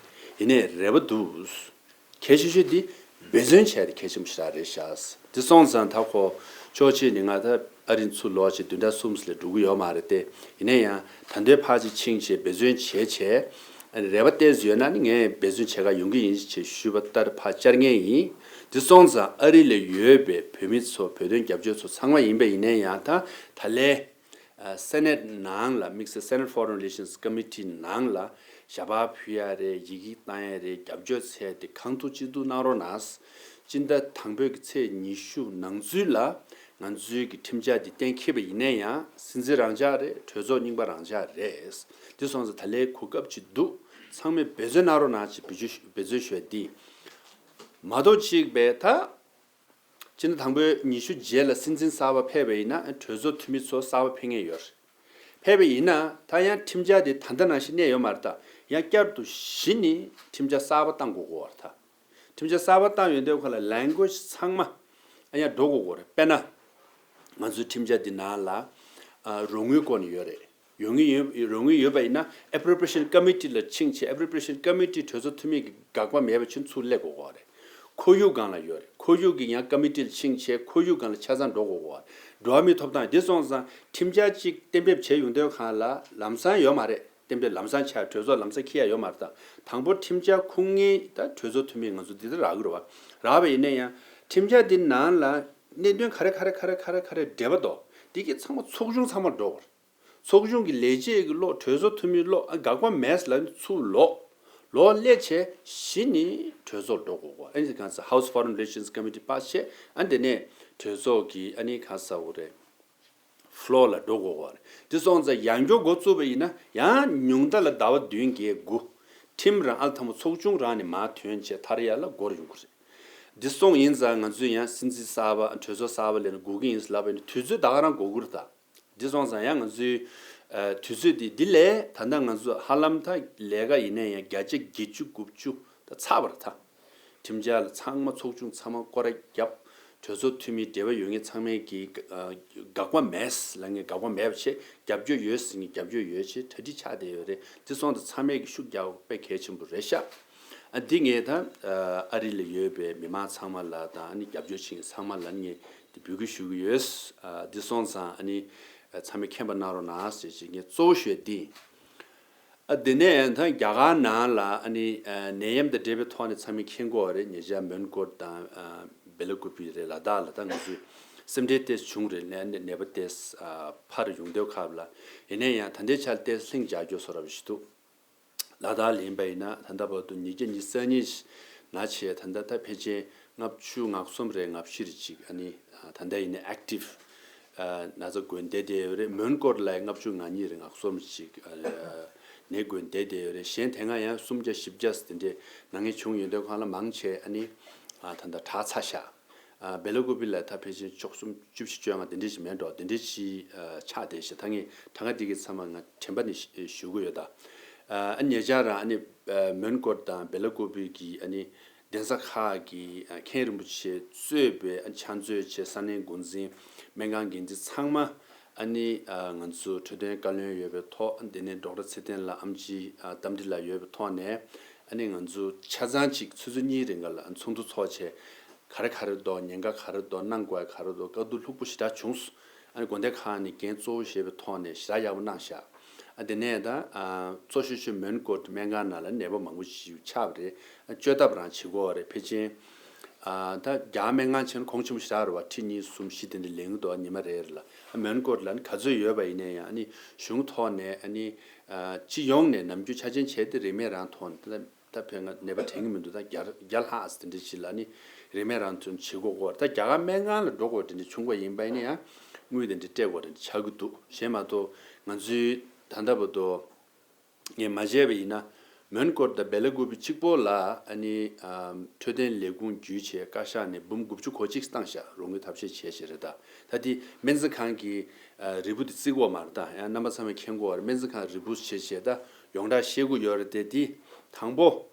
ཡིན་ནའི་རེ་བ་འདུག་གལ་ཆེ་ཤོས་འདི་འབད་བརྩོན་བྱས་ཏེ་གལ་ཆེན་པོ་ཞེ་དྲག་རེད་ཤག་འདི་སོང་ཙང་ད་ཁོ་ཕྱོགས་གཅིག་ནས་ང་ད་ཨ་རི་ཚུར་ལོག་བྱས་བདུན་ཕྲག་གསུམ་ཙམ་ལས་འགྲོ་གི་ཡོད་མ་རེད་དེ། ཡིན་ན་ཡང་ད་དུང་ཕར་ཅིག་ཕྱིན་བྱས་འབད་བརྩོན་བྱས་བྱས་རེ་བ་གཏད་ཡོད་ན་ནི་ངས་འབད་བརྩོན་བྱེད་ག་ཡོང་གི་ཡིན་ཞེས་ཞུས་པ་ལྟར་ཕར་བཅར་མཁན་ཡིན། འདི་སོང་ཙང་ཨ་རི་ལ་ཡོད་པའི་བོད་མི་ཚོ་བོད་དོན་རྒྱབ་སྐྱོར་ཚོ་ཚང་མ་ཡིན་པ་ཡིན་ན་ཡང་ད་ད་ལན། ཨ་སེ་ནེ་ཊི་ནང་ལ་དམིགས་བསལ་སེ་ནེ་ཊི་ཕོ་རེན་རི་ལེ་ཤན་སི་ཀོ་མི་ཊི་ནང་ལ་ཞལ་པར་ཕུལ་ཡ་རེད། ཡི་གེ་བཏང་ཡ་རེད། རྒྱབ་སྐྱོར་འཚལ་ཏེ་གང་ཐུབ་ཅི་ཐུབ་གནང་རོགས་གནང་། སྤྱི་ཟླ་དང་པོའི་གི་ཚེས་ཉི་ཤུ་ནང་ཚུད་ལ་ང་ཚོའི་གི་ཁྲིམས་འཆར་འདི་གཏན་འཁེལ་བ་ཡིན་ན་ཡང་སྲིད་འཛིན་རང་འཇགས་རེད། གྲོས་ཚོགས་རྙིང་པ་རང་འཇགས་རེད། འདི་སོང་ཙང་ད་ལན་གོ་སྐབས་ཅིག་འདུག་ཚང་མས་འབད་བརྩོན་གནང་རོགས་གནང་ཅེས་འབོད་སྐུལ་འབད་བརྩོན་ཞུ་ཡ་འདི་མ་གཏོགས་གཅིག་པས་ད། སྤྱི་ཟླ་དང་པོའི་ཉི་ཤུ་རྗེས་ལ་སྲིད་འཛིན་གསར་པ་ཕེབས་པ་ཡིན་ན་གྲོས་ཚོགས་འཐུས་མི་ཚོ་གསར་པ་ཕེབས་མཁན་ཡོད་རེད། ཕེབས་པ་ཡིན་ན་ད་ཡང་ཁྲིམས་འཆར་དེ་ད་ལྟ་ནང་བཞིན་གནས་ཡོད་མ་རེད། ད་ཡང་བསྐྱར་དུ་གཞི་ནས་ཁྲིམས་འཆར་གསར་པ་བཏང་དགོས་ཀྱི་ཡོད་རེད། ད་ཁྲིམས་འཆར་གསར་པ་བཏང་ཡོང་དུས་ཁ་ལ་ལེང་གུ་ཨེ་ཇི་ཚང་མ་ཨ་ཡང་འགྲོ་དགོས་ཀྱི་ཡོད་རེད། དཔེར་ན་ང་ཚོའི་ཁྲིམས་འཆར་འདི་ནང་ལ་ཨ་རོགས་དངུལ་སྐོར་ནས་ཡོད་རེད། ཡོང་གི་ཡོད། རོགས་དངུལ་ཡོད་པ་ཡིན་ན་Appropriation Committee ལ་ཕྱིན་བྱས་Appropriation Committee གྲོས་ཚོགས་འཐུས་མི་གི་དགག་པ་མེད་པ་བྱུང་ཚུར་སླེབས་དགོས་ཀྱི་ཡོད་རེད། ཁོར་ཡུག་སྒང་ལ་ཡོད་རེད། ཁོར་ཡུག་གི་ཡང་ཀོ་མི་ཊི་ལ་ཕྱིན་བྱས་ཁོར་ཡུག་སྒང་ལ་ཆ་ཚང་འགྲོ་དགོས་ཀྱི་ཡོད་རེད། འགྲོ་བ་མིའི་ཐོབ་ཐང་། འདི་སོང་ཙང་ཁྲིམས་འཆར་གཅིག་གཏན་འབེབས་བྱས་ཡོང་དུས་སྒང་ལ་ལམ་སང་ཡོད་མ་རེད། གཏན་འབེབས་ལམ་སང་ཆགས་གྲོས་ཚོགས་ལམ་སང་འཁྱེར་ཡ་ཡོད་མ་རེད། ད་དང་པོ་ཁྲིམས་འཆར་ཁུངས་སྣེ་ད་གྲོས་ཚོགས་འཐུས་མི་ང་ཚོ་འདི་ལྟར་རག་གི་རེད་བ། རག་པ་ཡིན་ན་ཡང་ཁྲིམས་འཆར་འདི་ནང་ལ་གནད་དོན་ག་རེ་ག་རེ་ག་རེ་ག་རེ་ག་རེ་འབྲེལ་བ་འདུག་འདི་གི་ཚང་མ་ཚོགས་ཆུང་ཚང་མར་འགྲོ་དགོས་རེད། ཚོགས་ཆུང་གི་ལས་བྱེད་ཀྱི་བློ། གྲོས་ཚོགས་འཐུས་མིའི་བློ། ཨ་དགག་པ་མེད་ལབ་ནས་ཚུར་ལོག་ལོག་སླེབས་བྱས་གཞི་ནས་གྲོས་ཚོགས་འགྲོ་དགོས་གོ། ཨ་ནི་གང་ཟེར་House Foreign Relations Committee པ་བྱས། ཨ་དེ་ནས་གྲོས་ཚོགས་ཀྱི་ཨ་ནི་གང་ཟེར་བ་རེད། ཕ་ལོ་ལ་འགྲོ་དགོས་པ་རེད། དེ་སོང་ཙང་ཡང་བསྐྱར་འགོ་བཙུགས་པ་ཡིན་ན་ཡང་ཉུང་མཐའ་ལ་ཟླ་བ་བདུན་བརྒྱད་དགུ། ཁྲིམས་རང་ཨ་ལ་ཐ་མ་ཚོགས་ཆུང་རང་ནས་མར་ཐོན་བྱས་མཐར་ཡར་ལ་འགོར་ཡོང་གི་རེད། འདི་སོང་ཡིན་ཙང་ང་ཚོས་ཡང་སྲིད་འཛིན་གསར་པ་གྲོས་ཚོགས་གསར་པ་སླེབས་ན་དགོས་ཀྱི་ཡིན་ལབ་པ་ཡིན་ན་དུས་ཚོད་ད་ག་རང་འགོར་གྱི་རེད་ད། འདི་སོང་ཙང་ཡང་ང་ཚོའི་ཨ་དུས་ཚོད་འདི་འདི་ལས་ད་ལྟ་ང་ཚོ་ཧ་ལམ་ད་ལས་ཀ་ཡིན་ན་ཡང་བརྒྱ་ཆ་བརྒྱད་ཅུ་དགུ་བཅུ་ད་ཚར་བ་རེད་ད། ཁྲིམས་འཆར་ལ་ཚང་མ་ཚོགས་ཆུང་ཚང་མ་སྐོར་ར་བརྒྱབ། གྲོས་ཚོགས་འཐུས་མི་འབྲེལ་བ་ཡོད་མཁན་ཚང་མས་ཀྱི་ཨ་དགག་པ་མེད་ལབ་མཁན་དགག་པ་མེད་པ་བྱས། རྒྱབ་སྐྱོར་ཡོད་ཟེར་མཁན་རྒྱབ་སྐྱོར་ཡོད་བྱས་གྲ་སྒྲིག་ཆགས་བསྡད་ཡོད་རེད། འདི་སོང་ཙང་ཚང་མས་ཀྱི་ཤུགས་རྒྱག་པ་དཔེ་གལ་ཆེན་པོ་རེད་ཤག་ཨ་འདི་ངས་ད་ཨ་རི་ལ་ཡོད་པའི་མི་མང་ཚང་མ་ལ་དང་ཨ་ནི་རྒྱབ་སྐྱོར་བྱེད་མཁན་ཚང་མ་ལ་ངས་འདི་འབོད་སྐུལ་ཞུ་གི་ཡོད། ཨ་འདི་སོང་ཙང་ཨ་ནི་ཚང་མས་མཁྱེན་པ་གནང་རོགས་གནང་ཟེར་བྱས་ངས་གཙོ་བོ་ཞུ་ཡ་འདི་ཡིན། ཨ་དེ་ནས་ད་རྒྱ་གར་ནང་ལ་ཨ་ནི་ཨ་ནད་ཡམས་དང་འབྲེལ་བའི་ཐོག་ནས་ཚང་མས་མཁྱེན་གྱི་ཡོད་རེད། ཉེ་ཆར་མོན་གྷོ་དང་ཨ་བེ་ལ་ཀུ་པི་རེད། ལ་དྭགས་ལ་ད་ང་ཚོས་སེམས་ཁྲལ་ཏོག་ཙམ་བྱུང་རེད། ནད་ནད་པ་ཏོག་ཙམ་ཨ་འཕར་ཡོང་དུས་སྐབས་ལ། ཡིན་ན་ཡང་ད་ལྟའི་ཆར་ཏོག་ཙམ་ལྷིང་འཇགས་ཡོད་བཟོ་འདྲ་ཞིག་འདུག་ལ་དྭགས་ལ་ཡིན་པ་ཡིན་ན་ད་ལྟ་བར་དུ་ཉིས་བརྒྱ་ཉི་ཤུ་རྩ་གཉིས་ན་བྱས། ད་ལྟ་ད་ཕལ་ཆེར་ལྔ་བཅུ་ང་གསུམ་རེད། ང་བཞི་རེད་ཅིག་ཨ་ནི་ད་ལྟ་ཡིན་ན་ཨེག་ཊིབ་ན་ཚ་འགོས་བསྡད་བསྡད་ཡོད་རེད། མོན་གྷོ་ལ་ཡང་ལྔ་བཅུ་ང་གཉིས་རེད། ང་གསུམ་ཅིག་ནད་འགོས་བསྡད་བསྡད་ཡོད་རེད། གཞན་དེ་སྔ་ཡང་སུམ་བརྒྱ་བཞི་བརྒྱ་དེ་འདྲས་ན་མཁན་བྱུང་ཡོད་དུས་སྒང་ལ་མང་ཆེ་ཨ་ནི་ད་ལྟ་དྲག་ཚར་ཤག་ཨ་བེ་ལ་ཀུ་པི་ལ་ད་ཕལ་ཆེར་བཅུ་གསུམ་བཅུ་བཞི་བཅོ་ལྔ་དེ་འདྲས་ཅིག་མེད་འགྲོ། དེ་འདྲས་ཅིག་ཨ་ཆགས་བསྡད་ཤག་ད་ངས་གྲངས་ཀ་འདི་གའི་ཚང་མ་ང་དྲན་པ་ནས་ཞུ་གི་ཡོད་ད། ཨ་ཉེ་ཆར་རང་ཨ་ནི་མོན་གྷོ་དང་བེ་ལ་ཀུ་པི་གི་ཨ་ནི་གདན་ས་ཁག་གི་མཁན་རིན་པོ་ཆེ་གཙོས་པའི་ཕྱག་མཛོད་བཅས་ས་གནས་འགོ་འཛིན་སྨན་ཁང་འགན་འཛིན་ཚང་མ་ཨ་ནི་ང་ཚོ་འཕྲོད་བསྟེན་བཀའ་བློན་ཡོད་པའི་ཐོག་དེ་ནས་ཌོག་ཊར་ཚེ་བརྟན་ལགས་ཨེམ་ཆི་བསྟན་འཛིན་ལགས་ཡོད་པའི་ཐོག་ནས་ཨ་ནི་ང་ཚོ་ཆ་ཚང་གཅིག་ཆུ་ཚོད་གཉིས་རིང་ག་ལ་ཚོགས་འདུ་ཚོགས་བྱས། ག་རེ་ག་རེ་འདུག་ཉེན་ཁ་ག་རེ་འདུག་གནང་དགོས་ག་རེ་འདུག་བཀའ་བསྡུར་ལྷུག་པོ་ཞེ་དྲག་བྱུང་སོང་། ཨ་ནི་དགོན་སྡེ་ཁག་ནས་འགན་གཙོ་བོ་བཞེས་པའི་ཐོག་ནས་ཞེ་དྲག་ཡག་པོ་གནང་ཤག་ཨ་དེ་ནས་ད་ཨ་གཙོ་ཤོས་ཤོས་མོན་གྷོ་སྨན་ཁང་ནང་ལ་ནད་པ་མང་པོ་ཞིག་ཆགས་པ་རེད། ཨ་བཅོས་ཐབས་རང་བྱེད་དགོས་རེད། ཕལ་ཆེར་ཨ་ད་རྒྱ་སྨན་ཁང་ཆེན་གོང་ཆེན་པོ་ཞེ་དྲག་རེད་བ། ཁྲི་གཉིས་གསུམ་བཞི་དེ་འདྲ་ལེན་གི་འདུག་ཉི་མ་རེ་རེ་ལ། ཨ་མོན་གྷོ་ལ་ནི་ག་ཚོད་ཡོད་པ་ཡིན་ན་ཡང་ཨ་ནི་གཞུང་ཐོག་ནས་ཨ་ནི་ཨ་སྤྱི་ཡོངས་ནས་ནམ་རྒྱུན་ཆ་རྐྱེན་བྱས་ཏེ་རིན་མེད་རང་ཐོག་ནས་ད། ད་ཕན་ང་ནད་པ་དྲན་གྱི་མི་འདུག་ད་བརྒྱ་བརྒྱ་ལྷག་ཙམ་དེ་འདྲ་ཞིག་ལ་ནི་རིན་མེད་རང་ཐོན་བྱེད་དགོས་སྐོར། ད་རྒྱ་གར་སྨན་ཁང་ལ་འགྲོ་དགོས་དེ་འདྲ་བྱུང་བ་ཡིན་པ་ཡིན་ན་ཡང་དངུལ་དེ་འདྲ་སྤྲད་དགོས་དེ་འདྲ་ཆགས་ཀྱི་འདུག་གཞན་མ་གཏོགས་ང་ཚོའི་ད་ལྟ་བར་དུ་ངས་མ་བརྗེད་པ་ཡིན་ན་མོན་གྷོ་དང་བེ་ལ་ཀུ་པི་གཅིག་པོ་ལ་ཨ་ནི་འཕྲོད་བསྟེན་ལས་ཁུངས་བརྒྱུད་བྱས་བཀའ་ཤག་ནས་འབུམ་དགུ་བཅུ་གོ་གཅིག་བཏང་ཤག་རོགས་དངུལ་ཐབས་ཤེས་བྱས་བྱས་རེད། ད་ད་དེ་སྨན་རྩིས་ཁང་གི་རིལ་བུ་དེ་བརྩི་གི་ཡོད་མ་རེད། ད་ཡང་རྣམ་པ་ཚང་མས་མཁྱེན་གྱི་ཡོད་རེད། སྨན་རྩིས་ཁང་རིལ་བུ་བྱས་བྱས་ད་ཡོངས་གྲགས་བཤད་ཀྱི་ཡོད་རེད། དེ་དེ་དང་པོ།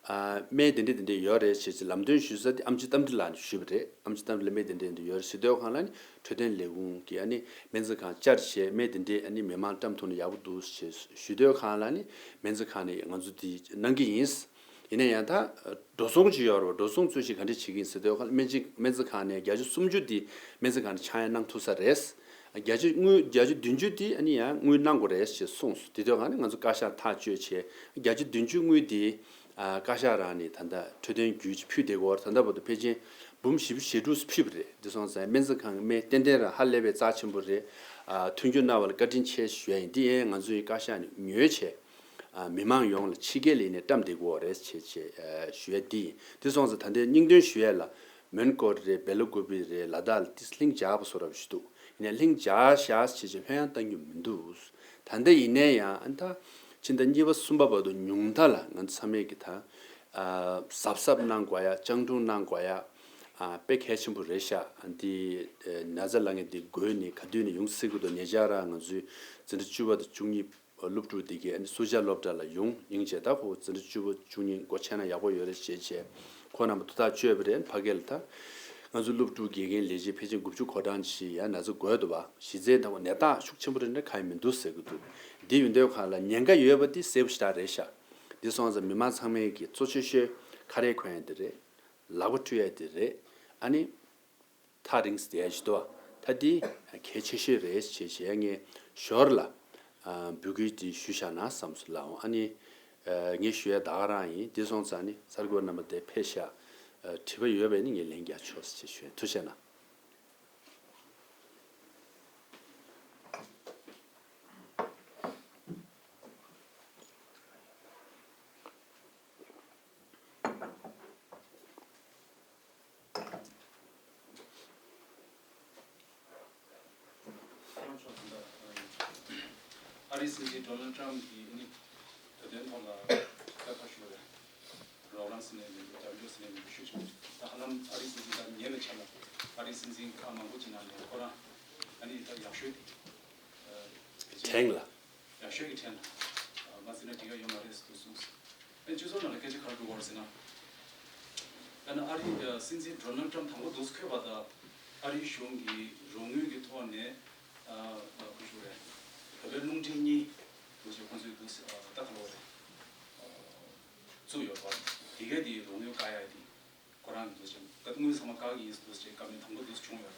ཨ་སྨན་དེ་འདྲས་དེ་འདྲས་ཡོད་རེད་ཞེས་ལམ་སྟོན་ཞུས་ས་དེ་ཨེམ་ཆི་རྟ་མགྲིན་ལགས་ནས་ཞུས་པ་རེད། ཨེམ་ཆི་རྟ་མགྲིན་ལགས་སྨན་དེ་འདྲས་དེ་འདྲས་ཡོད་རེད་ཟེར་དུས་སྒང་ལ་ནི་འཕྲོད་བསྟེན་ལས་ཁུངས་ཀྱི་ཨ་ནི་སྨན་རྩིས་ཁང་བཅར་བྱས་སྨན་དེ་འདྲས་ཨ་ནི་མི་མང་བཀྲམ་ཐུབ་ན་ཡག་པོ་འདུག་ཞེས་ཞུས་དུས་སྒང་ལ་ནི་སྨན་རྩིས་ཁང་ནས་ང་ཚོ་དེ་གནང་གི་ཡིན། ཡིན་ན་ཡང་ད་འགྲོ་སོང་ཅིག་ཡོད་རེད་བ། འགྲོ་སོང་རྩོད་གཞི་ག་འདྲས་བྱེད་ཀྱི་ཡིན་ཟེར་དུས་སྒང་ལ་སྨན་རྩིས་སྨན་རྩིས་ཁང་ནས་བརྒྱ་ཆ་སུམ་ཅུ་དེ་སྨན་རྩིས་ཁང་ནས་ཆག་ཡང་གནང་ཐུབ་ས་རེད། བརྒྱ་ཆ་དངུལ་བརྒྱ་ཆ་བདུན་ཅུ་དེ་ཨ་ནི་ཡང་དངུལ་གནང་དགོས་རེད་ཞེས་གསུངས་སོང་། དེ་དུས་སྒང་ནི་ང་ཚོ་བཀའ་ཤག་ཐག་གཅོད་བྱས་བརྒྱ་ཆ་བདུན་ཅུ་དངུལ་དེ་ཨ་བཀའ་ཤག་རང་ནས་ད་ལྟ་འཕྲོད་བསྟེན་བརྒྱུད་ཅིག་ཕུལ་བསྡད་ཀྱི་ཡོད་རེད། ད་ལྟ་བར་དུ་ཕལ་ཆེར་འབུམ་བཞི་བཅུ་ཞེ་དྲུག་ཙམ་ཕུལ་བ་རེད། དེ་སོང་ཙང་སྨན་རྩིས་ཁང་གི་སྨན་ཏན་ཏན་རང་ཧ་ལས་པའི་རྩ་ཆེན་པོ་རེད། ཨ་མཐུན་འགྱུར་གནང་བ་ལ་བཀའ་དྲིན་ཆེ་ཞུ་ཡ་ཡིན། དེ་ཡང་ང་ཚོའི་བཀའ་ཤག་ནས་ཉོས་བྱས་ཨ་མི་མང་ཡོངས་ལ་ཕྱི་རྒྱལ་ལ་ཡིན་ནའི་བཀྲམ་བསྡད་ཀྱི་ཡོད་རེད་ཅེས་ཅེས་ཨ་ཞུ་ཡ་འདི་ཡིན། དེ་སོང་ཙང་ད་ལྟའི་སྙིང་དོན་ཞུ་ཡ་ལ་མོན་གྷོ་རེད། བེ་ལ་ཀུ་པི་རེད། ལ་དྭགས་ལ་ཏིས་ལྷིང་འཇགས་པ་བཟོ་འདྲ་ཞིག་འདུག་ཡིན་ནའི་ལྷིང་འཇགས་ཤག་ཅེས་ཅེས་ལྷོད་ཡངས་གཏང་རྒྱུ་མི་འདུག་ད་ལྟ་ཡིན་ནའི་ཡང་ཨ་ད་ཕྱི་ཟླ་གཉིས་པ་གསུམ་པ་བར་དུ་ཉུང་མཐའ་ལ་ང་ཚོ་ཚང་མས་ཀྱི་ད་ཨ་གཟབ་གཟབ་གནང་དགོས་ཡ། སྤྱང་གྲུང་གནང་དགོས་ཡ་ཨ་དཔེ་གལ་ཆེན་པོ་རེད་ཤག་འདི་ཨ་ན་ཚ་ལབ་མཁན་འདི་འགོས་ནས་ག་དུས་ནས་ཡོང་སྲིད་ཀྱི་འདུག་ཉེ་ཆར་རང་ང་ཚོའི་འཛིན་གྲྭ་བཅུ་པ་དང་བཅུ་གཉིས་སློབ་ཕྲུག་འདི་གས་ཨ་ནི་སུ་ཇཱ་སློབ་གྲྭ་ལ་ཡོང་སྙིང་རྗེ། ད་ཁོ་འཛིན་གྲྭ་བཅུ་པ་བཅུ་གཉིས་མགོ་ཆེ་ན་ཡག་པོ་ཡོད་རེད་ཅེས་བྱས་ཁོ་རྣམ་པ་ཐུགས་ཐག་གཅོད་པ་རེད། ཕ་གི་ལ་ད་ང་ཚོ་སློབ་ཕྲུག་དགེ་རྒན་ལས་བྱེད་ཕལ་ཆེར་དགུ་བཅུ་གོ་གྲངས་ཅིག་ཡང་ན་ཚ་འགོས་འདུག་བ། གཞི་རྩའི་ཐོག་ནད་རྟགས་ཤུགས་ཆེན་པོ་རེད་འདྲ་གང་ཡང་མི་འདུག་ཟེར་གི་འདུག་འདི་ཡིན་དུས་སྒང་ལ་ཉེན་ཁ་ཡོད་པ་འདི་གསལ་པོ་ཞེ་དྲག་རེད་ཤག་འདི་སོང་ཙང་མི་མང་ཚང་མས་ཀྱི་གཙོ་ཆེ་ཤོས་ཁ་རས་གོན་ཡ་འདི་རེད། ལག་པ་བཀྲུ་ཡ་འདི་རེད། ཨ་ནི། ཐག་རིང་ཙམ་བསྡད་ཡ་ཞིག་འདུག་ད་འདི་གལ་ཆེ་ཤོས་རེད་ཅེས་བྱས་ངས་ཞོར་ལ་ཨ་འབོད་སྐུལ་འདི་ཞུས་བཞག་ན་བསམ་སོང་ལགས། ཨ་ནི་ཨ་ངས་ཞུ་ཡ་ད་ག་རང་ཡིན། འདི་སོང་ཙང་ནི་གསར་འགོད་རྣམ་པ་དེ་ཕེབས་ཤག་ཨ་དྲི་བ་ཡོད་པ་ཡིན་ན་ངས་ལན་རྒྱག་ཆོག་ཟེར་ཅེས་ཞུ་ཡ། ཐུགས་རྗེ་གནང་། རིའི་སྲིད་འཛིན་ཌོ་ནལ་ཊམ་གྱིས་ནི་བོད་དོན་ཐོག་ལ་ཁ་ཁ་ཞུ་བའི་རོགས་རམ་ཟེར་ནས་མི་འདུག་རྒྱབ་སྐྱོར་ཟེར་ནས་མི་འདུག་ཞུ་ཆོག་ད་ཧ་ལམ་ཨ་རིའི་སྲིད་འཛིན་དང་ཉེ་བའི་ཆ་ལ་ཨ་རིའི་སྲིད་འཛིན་ཁག་མང་པོ་ཅིག་ནང་ནས་ཁོ་རང་ཨ་ནི་ད་ཡག་ཤོས་ཀྱི་ཨ་ཕལ་ཆེར་ཕྲན་ལ། ཡག་ཤོས་ཀྱི་ཕྲན་ལ་མ་ཟེར་ན་འགྲིག་ཡ་ཡོད་མ་རེད་ཟེར་དུ་གསུངས་སོང་། ཨ་ནི་སྤྱི་ཚོགས་ནང་ལ་སྐད་ཆ་ག་རེ་འགྲོ་གི་ཡོད་རེད་ཟེར་ན། ད་ནི་ཨ་རིའི་སྲིད་འཛིན་ཌོ་ནལ་ཊམ་དང་པོ་འདུག་སེ་འཁོད་པ་དང་ཨ་རིའི་གཞུང་གི་རོགས་དངུལ་གྱི་ཐོག་ནས་ཨ་ཁུ་ཞུ་རེད། བོད་པའི་རླུང་འཕྲིན་གཉིས་འདུག་སེ་ཁོང་ཚོས་འདུག་སེ་ད་ག་ལོ་རེད་བཙུགས་ཡོད་པ། དེ་གའི་དེའི་རོགས་དངུལ་བཀག་ཡ་དེ་ཁོ་རང་གི་འདུག་སེ་ད་དངུལ་ཚང་མ་བཀག་གི་ཡིན་འདུག་སེ་བཀའ་མོལ་དང་པོ་འདུག་སེ་བྱུང་ཡོད་